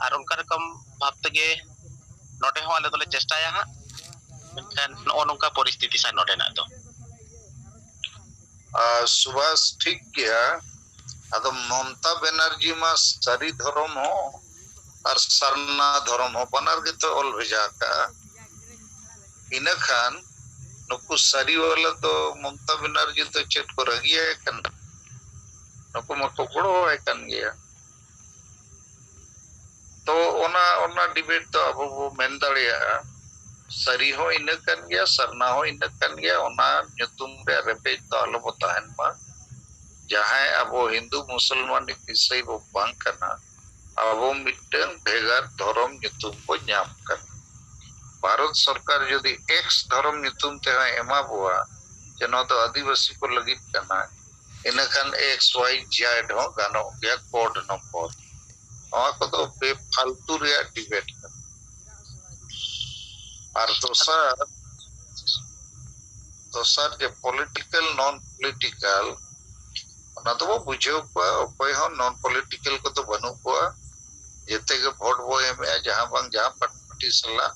ᱟᱨ ᱚᱱᱠᱟ ᱨᱚᱠᱚᱢ ᱵᱷᱟᱵᱽ ᱛᱮᱜᱮ ᱱᱚᱰᱮ ᱦᱚᱸ ᱟᱞᱮ ᱫᱚᱞᱮ ᱪᱮᱥᱴᱟᱭᱟ ᱦᱟᱸᱜ᱾ ᱢᱮᱱᱠᱷᱟᱱ ᱱᱚᱜᱼᱚ ᱱᱚᱝᱠᱟ ᱯᱚᱨᱤᱥᱛᱷᱤᱛᱤ ᱥᱟᱨ ᱱᱚᱰᱮᱱᱟᱜ ᱫᱚ᱾ ᱟᱨ ᱥᱩᱵᱷᱟᱥ, ᱴᱷᱤᱠ ᱜᱮᱭᱟ᱾ ᱟᱫᱚ ᱢᱚᱢᱛᱟ ᱵᱮᱱᱟᱨᱡᱤ ᱢᱟ ᱥᱟᱹᱨᱤ ᱫᱷᱚᱨᱚᱢ ᱦᱚᱸ ᱟᱨ ᱥᱟᱨᱱᱟ ᱫᱷᱚᱨᱚᱢ ᱦᱚᱸ ᱵᱟᱱᱟᱨ ᱜᱮᱛᱚ ᱚᱞ ᱵᱷᱮᱡᱟ ᱟᱠᱟᱜᱼᱟ᱾ ᱤᱱᱟᱹ ᱠᱷᱟᱱ ᱱᱩᱠᱩ ᱥᱟᱹᱨᱤ ᱣᱟᱞᱟ ᱫᱚ ᱢᱚᱢᱛᱟ ᱵᱮᱱᱟᱨᱡᱤ ᱫᱚ ᱪᱮᱫ ᱠᱚ ᱨᱟᱹᱜᱤᱭᱟᱭ ᱠᱟᱱᱟ? ᱱᱩᱠᱩ ᱢᱟᱠᱚ ᱜᱚᱲᱚᱣᱟᱭ ᱠᱟᱱ ᱜᱮᱭᱟ᱾ ᱛᱚ ᱚᱱᱟ, ᱚᱱᱟ ᱰᱤᱵᱮᱴ ᱫᱚ ᱟᱵᱚ ᱵᱚ ᱢᱮᱱ ᱫᱟᱲᱮᱭᱟᱜᱼᱟ, ᱥᱟᱹᱨᱤ ᱦᱚᱸ ᱤᱱᱟᱹ ᱠᱟᱱ ᱜᱮᱭᱟ, ᱥᱟᱨᱱᱟ ᱦᱚᱸ ᱤᱱᱟᱹ ᱠᱟᱱ ᱜᱮᱭᱟ᱾ ᱚᱱᱟ ᱧᱩᱛᱩᱢ ᱨᱮ ᱨᱮᱯᱮᱡ ᱫᱚ ᱟᱞᱚ ᱵᱚ ᱛᱟᱦᱮᱱ ᱢᱟ᱾ ᱡᱟᱦᱟᱸᱭ ᱟᱵᱚ ᱦᱤᱱᱫᱩ ᱢᱩᱥᱚᱞᱢᱟᱱ ᱤᱥᱟᱹᱭ ᱵᱚ ᱵᱟᱝ ᱠᱟᱱᱟ, ᱟᱵᱚ ᱢᱤᱫᱴᱟᱝ ᱵᱷᱮᱜᱟᱨ ᱫᱷᱚᱨᱚᱢ ᱧᱩᱛᱩᱢ ᱵᱚ ᱧᱟᱢ ᱠᱟᱱᱟ᱾ ᱵᱷᱟᱨᱚᱛ ᱥᱚᱨᱠᱟᱨ ᱡᱩᱫᱤ ᱮᱠᱥ ᱫᱷᱚᱨᱚᱢ ᱧᱩᱛᱩᱢ ᱛᱮᱦᱚᱸ ᱮᱢᱟ ᱵᱚᱣᱟ ᱡᱮ ᱱᱚᱣᱟ ᱫᱚ ᱟᱹᱫᱤᱵᱟᱹᱥᱤ ᱠᱚ ᱞᱟᱹᱜᱤᱫ ᱠᱟᱱᱟ, ᱤᱱᱟᱹᱠᱷᱟᱱ ᱮᱠᱥ ᱣᱟᱭ ᱡᱮᱰ ᱦᱚᱸ ᱜᱟᱱᱚᱜ ᱜᱮᱭᱟ, ᱠᱳᱰ ᱱᱚᱢᱵᱚᱨ᱾ ᱱᱚᱣᱟ ᱠᱚᱫᱚ ᱵᱮᱯᱷᱟᱞᱛᱩ ᱨᱮᱭᱟᱜ ᱰᱤᱵᱮᱴ ᱠᱟᱱᱟ᱾ ᱟᱨ ᱫᱚᱥᱟᱨ, ᱫᱚᱥᱟᱨ ᱡᱮ ᱯᱚᱞᱤᱴᱤᱠᱟᱞ ᱱᱚᱱ ᱯᱚᱞᱤᱴᱤᱠᱟᱞ, ᱚᱱᱟ ᱫᱚᱵᱚ ᱵᱩᱡᱷᱟᱹᱣ ᱠᱚᱣᱟ, ᱚᱠᱚᱭ ᱦᱚᱸ ᱱᱚᱱ ᱯᱚᱞᱤᱴᱤᱠᱟᱞ ᱠᱚᱫᱚ ᱵᱟᱹᱱᱩᱜ ᱠᱚᱣᱟ᱾ ᱡᱮᱛᱮ ᱜᱮ ᱵᱷᱳᱴ ᱵᱚ ᱮᱢᱮᱜᱼᱟ, ᱡᱟᱦᱟᱸ ᱵᱟᱝ ᱡᱟᱦᱟᱸ ᱯᱟᱨᱴᱤ ᱥᱟᱞᱟᱜ,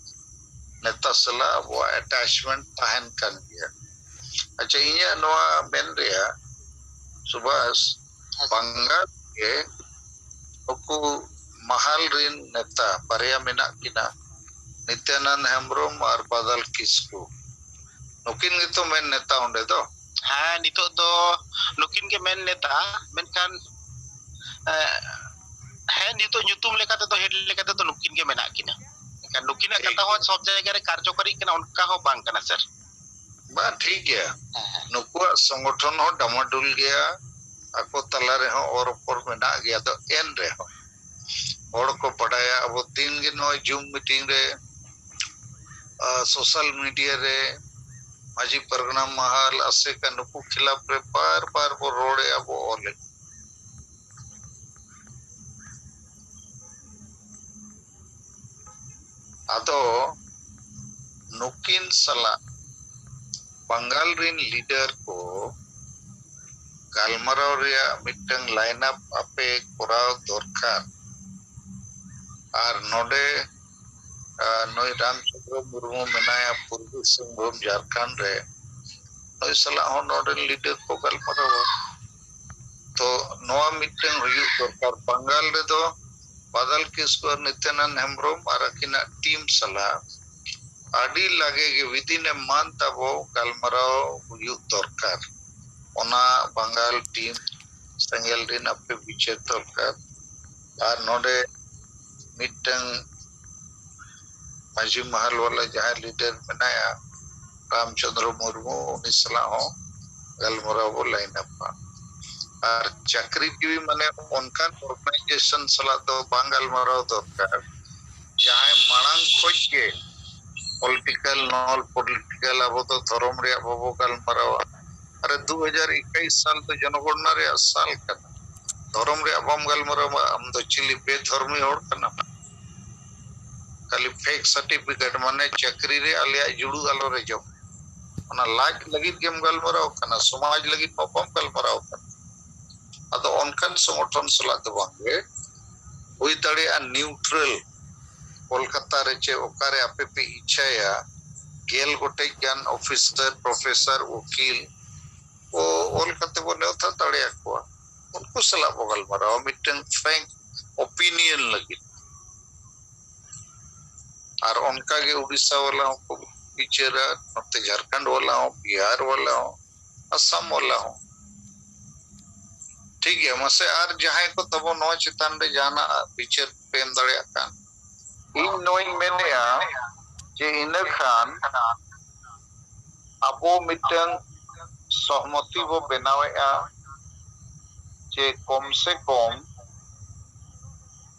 ᱱᱮᱛᱟ ᱥᱟᱞᱟᱜ ᱟᱵᱚᱣᱟᱜ ᱮᱴᱟᱪᱢᱮᱱᱴ ᱛᱟᱦᱮᱱ ᱠᱟᱱ ᱜᱮᱭᱟ᱾ ᱟᱪᱪᱷᱟ, ᱤᱧᱟᱹᱜ ᱱᱚᱣᱟ ᱢᱮᱱ ᱨᱮᱭᱟᱜ, ᱥᱩᱵᱷᱟᱥ, ᱟᱪᱪᱷᱟ᱾ ᱵᱟᱝᱜᱟᱞ ᱜᱮ ᱱᱩᱠᱩ ᱢᱟᱦᱟᱞ ᱨᱤᱱ ᱱᱮᱛᱟ ᱵᱟᱨᱭᱟ ᱢᱮᱱᱟᱜ ᱠᱤᱱᱟ, ᱱᱤᱛᱭᱟᱱᱟᱱᱫ ᱦᱮᱢᱵᱨᱚᱢ ᱟᱨ ᱵᱟᱫᱟᱞ ᱠᱤᱥᱠᱩ᱾ ᱱᱩᱠᱤᱱ ᱜᱮᱛᱚ ᱢᱮᱱ ᱱᱮᱛᱟ ᱚᱸᱰᱮ ᱫᱚ᱾ ᱦᱮᱸ, ᱱᱤᱛᱚᱜ ᱫᱚ ᱱᱩᱠᱤᱱ ᱜᱮ ᱢᱮᱱ ᱱᱮᱛᱟ, ᱢᱮᱱᱠᱷᱟᱱ, ᱮ, ᱦᱮᱸ, ᱱᱤᱛᱚᱜ ᱧᱩᱛᱩᱢ ᱞᱮᱠᱟ ᱛᱮᱫᱚ, ᱦᱮᱰ ᱞᱮᱠᱟ ᱛᱮᱫᱚ ᱱᱩᱠᱤᱱ ᱜᱮ ᱢᱮᱱᱟᱜ ᱠᱤᱱᱟ᱾ ᱢᱮᱱᱠᱷᱟᱱ ᱱᱩᱠᱤᱱᱟᱜ ᱴᱷᱤᱠ ᱠᱟᱛᱷᱟ ᱦᱚᱸ ᱜᱮᱭᱟ᱾ ᱥᱚᱵ ᱡᱟᱭᱜᱟ ᱨᱮ ᱠᱟᱨᱡᱚᱠᱟᱨᱤᱜ ᱠᱟᱱᱟ, ᱚᱱᱠᱟ ᱦᱚᱸ ᱵᱟᱝ ᱠᱟᱱᱟ, ᱥᱮᱨ᱾ ᱵᱟᱝ, ᱴᱷᱤᱠ ᱜᱮᱭᱟ᱾ ᱦᱮᱸ, ᱦᱮᱸ᱾ ᱱᱩᱠᱩᱣᱟᱜ ᱥᱚᱝᱜᱚᱴᱷᱚᱱ ᱦᱚᱸ ᱰᱟᱢᱟᱰᱩᱞ ᱜᱮᱭᱟ, ᱟᱠᱚ ᱛᱟᱞᱟ ᱨᱮᱦᱚᱸ ᱚᱨ ᱚᱯᱚᱨ ᱢᱮᱱᱟᱜ ᱜᱮᱭᱟ᱾ ᱟᱫᱚ ᱮᱱ ᱨᱮᱦᱚᱸ ᱦᱚᱲ ᱠᱚ ᱵᱟᱰᱟᱭᱟ, ᱟᱵᱚ ᱫᱤᱱ ᱜᱮ ᱱᱚᱜᱼᱚᱭ ᱡᱩᱢ ᱢᱤᱴᱤᱝ ᱨᱮ, ᱟ, ᱥᱳᱥᱟᱞ ᱢᱤᱰᱤᱭᱟ ᱨᱮ, ᱢᱟᱹᱡᱷᱤ ᱯᱟᱨᱜᱟᱱᱟ ᱢᱟᱦᱟᱞ, ᱟᱥᱮᱠᱟ, ᱱᱩᱠᱩ ᱠᱷᱤᱞᱟᱯ ᱨᱮ ᱵᱟᱨ ᱵᱟᱨ ᱵᱚ ᱨᱚᱲᱮᱫᱼᱟ, ᱵᱚ ᱚᱞᱮᱫ᱾ ᱟᱫᱚ ᱱᱩᱠᱤᱱ ᱥᱟᱞᱟᱜ ᱵᱟᱝᱜᱟᱞ ᱨᱤᱱ ᱞᱤᱰᱟᱨ ᱠᱚ ᱜᱟᱞᱢᱟᱨᱟᱣ ᱨᱮᱭᱟᱜ ᱢᱤᱫᱴᱟᱝ ᱞᱟᱭᱤᱱ ᱟᱯ ᱟᱯᱮ ᱠᱚᱨᱟᱣ ᱫᱚᱨᱠᱟᱨ᱾ ᱟᱨ ᱱᱚᱰᱮ, ᱟ, ᱱᱩᱭ ᱨᱟᱢᱪᱚᱸᱫᱽᱨᱚ ᱢᱩᱨᱢᱩ ᱢᱮᱱᱟᱭᱟ ᱯᱩᱨᱵᱤ ᱥᱤᱝᱵᱷᱩᱢ ᱡᱷᱟᱲᱠᱷᱚᱸᱰ ᱨᱮ, ᱱᱩᱭ ᱥᱟᱞᱟᱜ ᱦᱚᱸ ᱱᱚᱰᱮᱱ ᱞᱤᱰᱟᱨ ᱠᱚ ᱜᱟᱞᱢᱟᱨᱟᱣᱟ᱾ ᱛᱚ ᱱᱚᱣᱟ ᱢᱤᱫᱴᱟᱝ ᱦᱩᱭᱩᱜ ᱫᱚᱨᱠᱟᱨ᱾ ᱵᱟᱝᱜᱟᱞ ᱨᱮᱫᱚ ᱵᱟᱫᱟᱞ ᱠᱤᱥᱠᱩ ᱟᱨ ᱱᱤᱛᱭᱟᱱᱟᱱᱫ ᱦᱮᱢᱵᱨᱚᱢ ᱟᱨ ᱟᱹᱠᱤᱱᱟᱜ ᱴᱤᱢ ᱥᱟᱞᱟᱜ ᱟᱹᱰᱤ ᱞᱟᱜᱮ ᱜᱮ within a month ᱟᱵᱚ ᱜᱟᱞᱢᱟᱨᱟᱣ ᱦᱩᱭᱩᱜ ᱫᱚᱨᱠᱟᱨ᱾ ᱚᱱᱟ ᱵᱟᱝᱜᱟᱞ ᱴᱤᱢ ᱥᱮᱸᱜᱮᱞ ᱨᱮᱱ ᱟᱯᱮ ᱵᱤᱪᱟᱹᱨ ᱫᱚᱨᱠᱟᱨ᱾ ᱟᱨ ᱱᱚᱰᱮ ᱢᱤᱫᱴᱟᱝ ᱢᱟᱹᱡᱷᱤ ᱢᱟᱦᱟᱞ ᱣᱟᱞᱟ ᱡᱟᱦᱟᱸᱭ ᱞᱤᱰᱟᱨ ᱢᱮᱱᱟᱭᱟ, ᱨᱟᱢᱪᱚᱸᱫᱽᱨᱚ ᱢᱩᱨᱢᱩ, ᱩᱱᱤ ᱥᱟᱞᱟᱜ ᱦᱚᱸ ᱜᱟᱞᱢᱟᱨᱟᱣ ᱵᱚ ᱞᱟᱭᱤᱱ ᱟᱯᱟ᱾ ᱟᱨ ᱪᱟᱹᱠᱨᱤ ᱡᱤᱣᱤ ᱢᱟᱱᱮ ᱚᱱᱠᱟᱱ ᱚᱨᱜᱟᱱᱟᱭᱡᱮᱥᱚᱱ ᱥᱟᱞᱟᱜ ᱫᱚ ᱵᱟᱝ ᱜᱟᱞᱢᱟᱨᱟᱣ ᱫᱚᱨᱠᱟᱨ, ᱡᱟᱦᱟᱸᱭ ᱢᱟᱲᱟᱝ ᱠᱷᱚᱡ ᱜᱮ ᱯᱚᱞᱤᱴᱤᱠᱟᱞ, ᱱᱚᱱ ᱯᱚᱞᱤᱴᱤᱠᱟᱞ, ᱟᱵᱚ ᱫᱚ ᱫᱷᱚᱨᱚᱢ ᱨᱮᱭᱟᱜ ᱵᱟᱵᱚ ᱜᱟᱞᱢᱟᱨᱟᱣᱟ᱾ ᱟᱨᱮ, ᱫᱩ ᱦᱟᱡᱟᱨ ᱮᱠᱟᱭᱤᱥ ᱥᱟᱞ ᱫᱚ ᱡᱚᱱᱚᱜᱚᱬᱱᱟ ᱨᱮᱭᱟᱜ ᱥᱟᱞ ᱠᱟᱱᱟ, ᱫᱷᱚᱨᱚᱢ ᱨᱮᱭᱟᱜ ᱵᱟᱢ ᱜᱟᱞᱢᱟᱨᱟᱣᱟ, ᱟᱢ ᱫᱚ ᱪᱤᱞᱤ ᱵᱮᱫᱷᱚᱨᱢᱤ ᱦᱚᱲ ᱠᱟᱱᱟᱢ? ᱠᱷᱟᱹᱞᱤ ᱯᱷᱮᱠ ᱥᱟᱨᱴᱤᱯᱷᱤᱠᱮᱴ, ᱢᱟᱱᱮ ᱪᱟᱹᱠᱨᱤ ᱨᱮ ᱟᱞᱮᱭᱟᱜ ᱡᱩᱲᱩ ᱟᱞᱚ ᱨᱮᱡᱚᱜ᱾ ᱚᱱᱟ ᱞᱟᱡ ᱞᱟᱹᱜᱤᱫ ᱜᱮᱢ ᱜᱟᱞᱢᱟᱨᱟᱣ ᱠᱟᱱᱟ, ᱥᱚᱢᱟᱡᱽ ᱞᱟᱹᱜᱤᱫ ᱢᱟ ᱵᱟᱢ ᱜᱟᱞᱢᱟᱨᱟᱣ ᱠᱟᱱᱟ᱾ ᱟᱫᱚ ᱚᱱᱠᱟᱱ ᱥᱚᱝᱜᱚᱴᱷᱚᱱ ᱥᱟᱞᱟᱜ ᱫᱚ ᱵᱟᱝᱜᱮ, ᱦᱩᱭ ᱫᱟᱲᱮᱭᱟᱜᱼᱟ ᱱᱤᱭᱩᱴᱨᱟᱞ, ᱠᱳᱞᱠᱟᱛᱟ ᱨᱮ ᱪᱮ ᱚᱠᱟᱨᱮ ᱟᱯᱮ ᱯᱮ ᱤᱪᱪᱷᱟᱭᱟ, ᱜᱮᱞ ᱜᱚᱴᱮᱡ ᱜᱟᱱ ᱚᱯᱷᱤᱥᱟᱨ, ᱯᱨᱚᱯᱷᱮᱥᱟᱨ, ᱩᱠᱤᱞ ᱠᱚ ᱚᱞ ᱠᱟᱛᱮ ᱵᱚ ᱱᱮᱣᱛᱟ ᱫᱟᱲᱮᱭᱟᱠᱚᱣᱟ᱾ ᱩᱱᱠᱩ ᱥᱟᱞᱟᱜ ᱵᱚ ᱜᱟᱞᱢᱟᱨᱟᱣᱟ ᱢᱤᱫᱴᱟᱝ ᱯᱷᱨᱮᱝᱠ ᱚᱯᱤᱱᱤᱭᱚᱱ ᱞᱟᱹᱜᱤᱫ᱾ ᱟᱨ ᱚᱱᱠᱟᱜᱮ ᱩᱰᱤᱥᱟ ᱵᱟᱞᱟ ᱦᱚᱸᱠᱚ ᱵᱤᱪᱟᱹᱨᱟ, ᱱᱚᱛᱮ ᱡᱷᱟᱲᱠᱷᱚᱸᱰ ᱵᱟᱞᱟ ᱦᱚᱸ, ᱵᱤᱦᱟᱨ ᱵᱟᱞᱟ ᱦᱚᱸ, ᱟᱥᱟᱢ ᱵᱟᱞᱟ ᱦᱚᱸ᱾ ᱴᱷᱤᱠ ᱜᱮᱭᱟ, ᱢᱟᱥᱮ ᱟᱨ ᱡᱟᱦᱟᱸᱭ ᱠᱚ ᱛᱟᱵᱚ ᱱᱚᱣᱟ ᱪᱮᱛᱟᱱ ᱨᱮ ᱡᱟᱦᱟᱱᱟᱜ ᱵᱤᱪᱟᱹᱨ ᱯᱮ ᱮᱢ ᱫᱟᱲᱮᱭᱟᱜ ᱠᱟᱱ? ᱤᱧ ᱱᱚᱣᱟᱧ ᱢᱮᱱᱮᱫᱼᱟ ᱡᱮ ᱤᱱᱟᱹ ᱠᱷᱟᱱ ᱟᱵᱚ ᱢᱤᱫᱴᱟᱝ ᱥᱚᱦᱢᱚᱛᱤ ᱵᱚ ᱵᱮᱱᱟᱣᱮᱫᱼᱟ ᱡᱮ ᱠᱚᱢ ᱥᱮ ᱠᱚᱢ,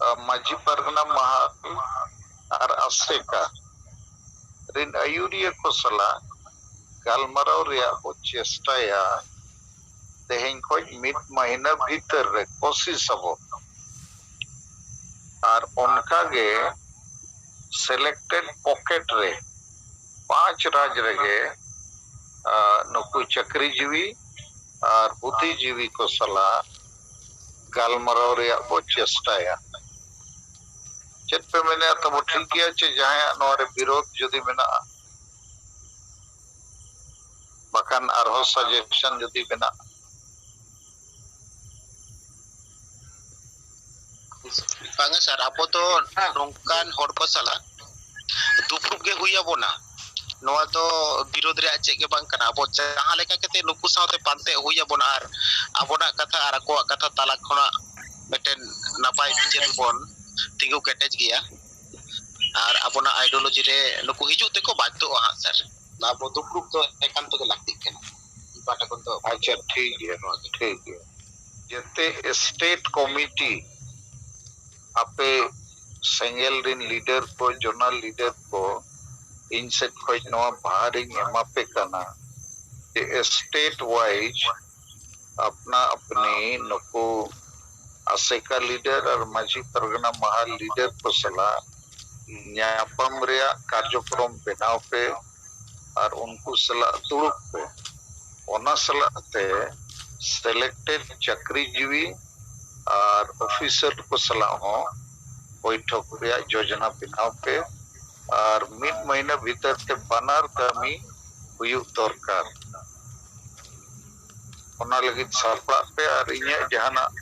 ᱟ, ᱢᱟᱹᱡᱷᱤ ᱯᱟᱨᱜᱟᱱᱟ ᱢᱟᱦᱟᱞ ᱟᱨ ᱟᱥᱮᱠᱟ ᱨᱤᱱ ᱟᱹᱭᱩᱨᱤᱭᱟᱹ ᱠᱚ ᱥᱟᱞᱟᱜ ᱜᱟᱞᱢᱟᱨᱟᱣ ᱨᱮᱭᱟᱜ ᱵᱚ ᱪᱮᱥᱴᱟᱭᱟ᱾ ᱛᱮᱦᱮᱧ ᱠᱷᱚᱱ ᱢᱤᱫ ᱢᱟᱹᱦᱤᱱᱟᱹ ᱵᱷᱤᱛᱟᱹᱨ ᱨᱮ ᱠᱳᱥᱤᱥ ᱟᱵᱚ᱾ ᱟᱨ ᱚᱱᱠᱟᱜᱮ ᱥᱤᱞᱮᱠᱴᱮᱰ ᱯᱚᱠᱮᱴ ᱨᱮ ᱯᱟᱸᱪ ᱨᱟᱡᱽ ᱨᱮᱜᱮ, ᱟ, ᱱᱩᱠᱩ ᱪᱟᱹᱠᱨᱤᱡᱤᱵᱤ ᱟᱨ ᱵᱩᱫᱽᱫᱷᱤᱡᱤᱵᱤ ᱠᱚ ᱥᱟᱞᱟᱜ ᱜᱟᱞᱢᱟᱨᱟᱣ ᱨᱮᱭᱟᱜ ᱵᱚ ᱪᱮᱥᱴᱟᱭᱟ᱾ ᱪᱮᱫ ᱯᱮ ᱢᱮᱱᱮᱫᱼᱟ ᱛᱟᱵᱚ? ᱴᱷᱤᱠ ᱜᱮᱭᱟ ᱪᱮ ᱡᱟᱦᱟᱸᱭᱟᱜ ᱱᱚᱣᱟ ᱨᱮ ᱵᱤᱨᱳᱫᱷ ᱡᱩᱫᱤ ᱢᱮᱱᱟᱜᱼᱟ, ᱵᱟᱠᱷᱟᱱ ᱟᱨᱦᱚᱸ ᱥᱟᱡᱮᱥᱚᱱ ᱡᱩᱫᱤ ᱢᱮᱱᱟᱜᱼᱟ? ᱵᱟᱝᱟ ᱥᱟᱨ, ᱟᱵᱚ ᱫᱚ ᱱᱚᱝᱠᱟᱱ ᱦᱚᱲ ᱠᱚ ᱥᱟᱞᱟᱜ ᱫᱩᱯᱲᱩᱵ ᱜᱮ ᱦᱩᱭ ᱟᱵᱚᱱᱟ᱾ ᱱᱚᱣᱟ ᱫᱚ ᱵᱤᱨᱳᱫᱷ ᱨᱮᱭᱟᱜ ᱪᱮᱫ ᱜᱮ ᱵᱟᱝ ᱠᱟᱱᱟ᱾ ᱟᱵᱚ ᱡᱟᱦᱟᱸ ᱞᱮᱠᱟ ᱠᱟᱛᱮ ᱱᱩᱠᱩ ᱥᱟᱶᱛᱮ ᱯᱟᱱᱛᱮ ᱦᱩᱭ ᱟᱵᱚᱱᱟ ᱟᱨ ᱟᱵᱚᱱᱟᱜ ᱠᱟᱛᱷᱟ ᱟᱨ ᱟᱠᱚᱣᱟᱜ ᱠᱟᱛᱷᱟ ᱛᱟᱞᱟ ᱠᱷᱚᱱᱟᱜ ᱢᱤᱫᱴᱮᱱ ᱱᱟᱯᱟᱭ ᱵᱤᱪᱟᱹᱨ ᱵᱚᱱ ᱛᱤᱸᱜᱩ ᱠᱮᱴᱮᱡ ᱜᱮᱭᱟ᱾ ᱟᱨ ᱟᱵᱚᱱᱟᱜ ᱟᱭᱰᱤᱭᱳᱞᱚᱡᱤ ᱨᱮ ᱱᱩᱠᱩ ᱦᱤᱡᱩᱜ ᱛᱮᱠᱚ ᱵᱟᱫᱽᱫᱷᱚᱜᱼᱟ ᱦᱟᱸᱜ ᱥᱟᱨ᱾ ᱟᱵᱚ ᱫᱩᱯᱲᱩᱵ ᱫᱚ ᱮᱠᱟᱱᱛᱚ ᱜᱮ ᱞᱟᱹᱠᱛᱤᱜ ᱠᱟᱱᱟ᱾ ᱤᱧ ᱯᱟᱦᱴᱟ ᱠᱷᱚᱱ ᱫᱚ ᱟᱪᱪᱷᱟ, ᱴᱷᱤᱠ ᱜᱮᱭᱟ, ᱱᱚᱣᱟ ᱜᱮ᱾ ᱴᱷᱤᱠ ᱜᱮᱭᱟ᱾ ᱡᱮᱛᱮ ᱥᱴᱮᱴ ᱠᱚᱢᱤᱴᱤ, ᱟᱯᱮ ᱥᱮᱸᱜᱮᱞ ᱨᱤᱱ ᱞᱤᱰᱟᱨ ᱠᱚ, ᱡᱳᱱᱟᱞ ᱞᱤᱰᱟᱨ ᱠᱚ, ᱤᱧ ᱥᱮᱫ ᱠᱷᱚᱱ ᱱᱚᱣᱟ ᱵᱷᱟᱨ ᱤᱧ ᱮᱢᱟ ᱯᱮ ᱠᱟᱱᱟ ᱡᱮ ᱥᱴᱮᱴ ᱣᱟᱭᱤᱡ ᱟᱯᱱᱟ ᱟᱯᱱᱤ ᱱᱩᱠᱩ ᱟᱥᱮᱠᱟ ᱞᱤᱰᱟᱨ ᱟᱨ ᱢᱟᱹᱡᱷᱤ ᱯᱟᱨᱜᱟᱱᱟ ᱢᱟᱦᱟᱞ ᱞᱤᱰᱟᱨ ᱠᱚ ᱥᱟᱞᱟᱜ ᱧᱟᱯᱟᱢ ᱨᱮᱭᱟᱜ ᱠᱟᱨᱡᱚᱠᱨᱚᱢ ᱵᱮᱱᱟᱣ ᱯᱮ ᱟᱨ ᱩᱱᱠᱩ ᱥᱟᱞᱟᱜ ᱫᱩᱲᱩᱵ ᱯᱮ᱾ ᱚᱱᱟ ᱥᱟᱞᱟᱜ ᱛᱮ ᱥᱤᱞᱮᱠᱴᱮᱰ ᱪᱟᱹᱠᱨᱤᱡᱤᱵᱤ ᱟᱨ ᱚᱯᱷᱤᱥᱟᱨ ᱠᱚ ᱥᱟᱞᱟᱜ ᱦᱚᱸ ᱵᱳᱭᱴᱷᱚᱠ ᱨᱮᱭᱟᱜ ᱡᱳᱡᱚᱱᱟ ᱵᱮᱱᱟᱣ ᱯᱮ ᱟᱨ ᱢᱤᱫ ᱢᱟᱹᱦᱱᱟᱹ ᱵᱷᱤᱛᱟᱹᱨ ᱛᱮ ᱵᱟᱱᱟᱨ ᱠᱟᱹᱢᱤ ᱦᱩᱭᱩᱜ ᱫᱚᱨᱠᱟᱨ᱾ ᱚᱱᱟ ᱞᱟᱹᱜᱤᱫ ᱥᱟᱯᱲᱟᱜ ᱯᱮ ᱟᱨ ᱤᱧᱟᱹᱜ ᱡᱟᱦᱟᱱᱟᱜ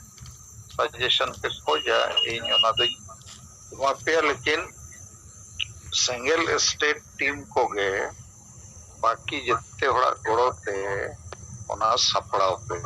ᱥᱟᱡᱮᱥᱚᱱ ᱯᱮ ᱠᱷᱚᱡᱟ, ᱤᱧ ᱚᱱᱟ ᱫᱚᱧ ᱮᱢᱟ ᱯᱮᱭᱟ᱾ ᱞᱮᱠᱤᱱ ᱥᱤᱝᱜᱮᱞ ᱥᱴᱮᱴ ᱴᱤᱢ ᱠᱚᱜᱮ ᱵᱟᱹᱠᱤ ᱡᱮᱛᱮ ᱦᱚᱲᱟᱜ ᱜᱚᱲᱚ ᱛᱮ ᱚᱱᱟ ᱥᱟᱯᱲᱟᱣ ᱯᱮ᱾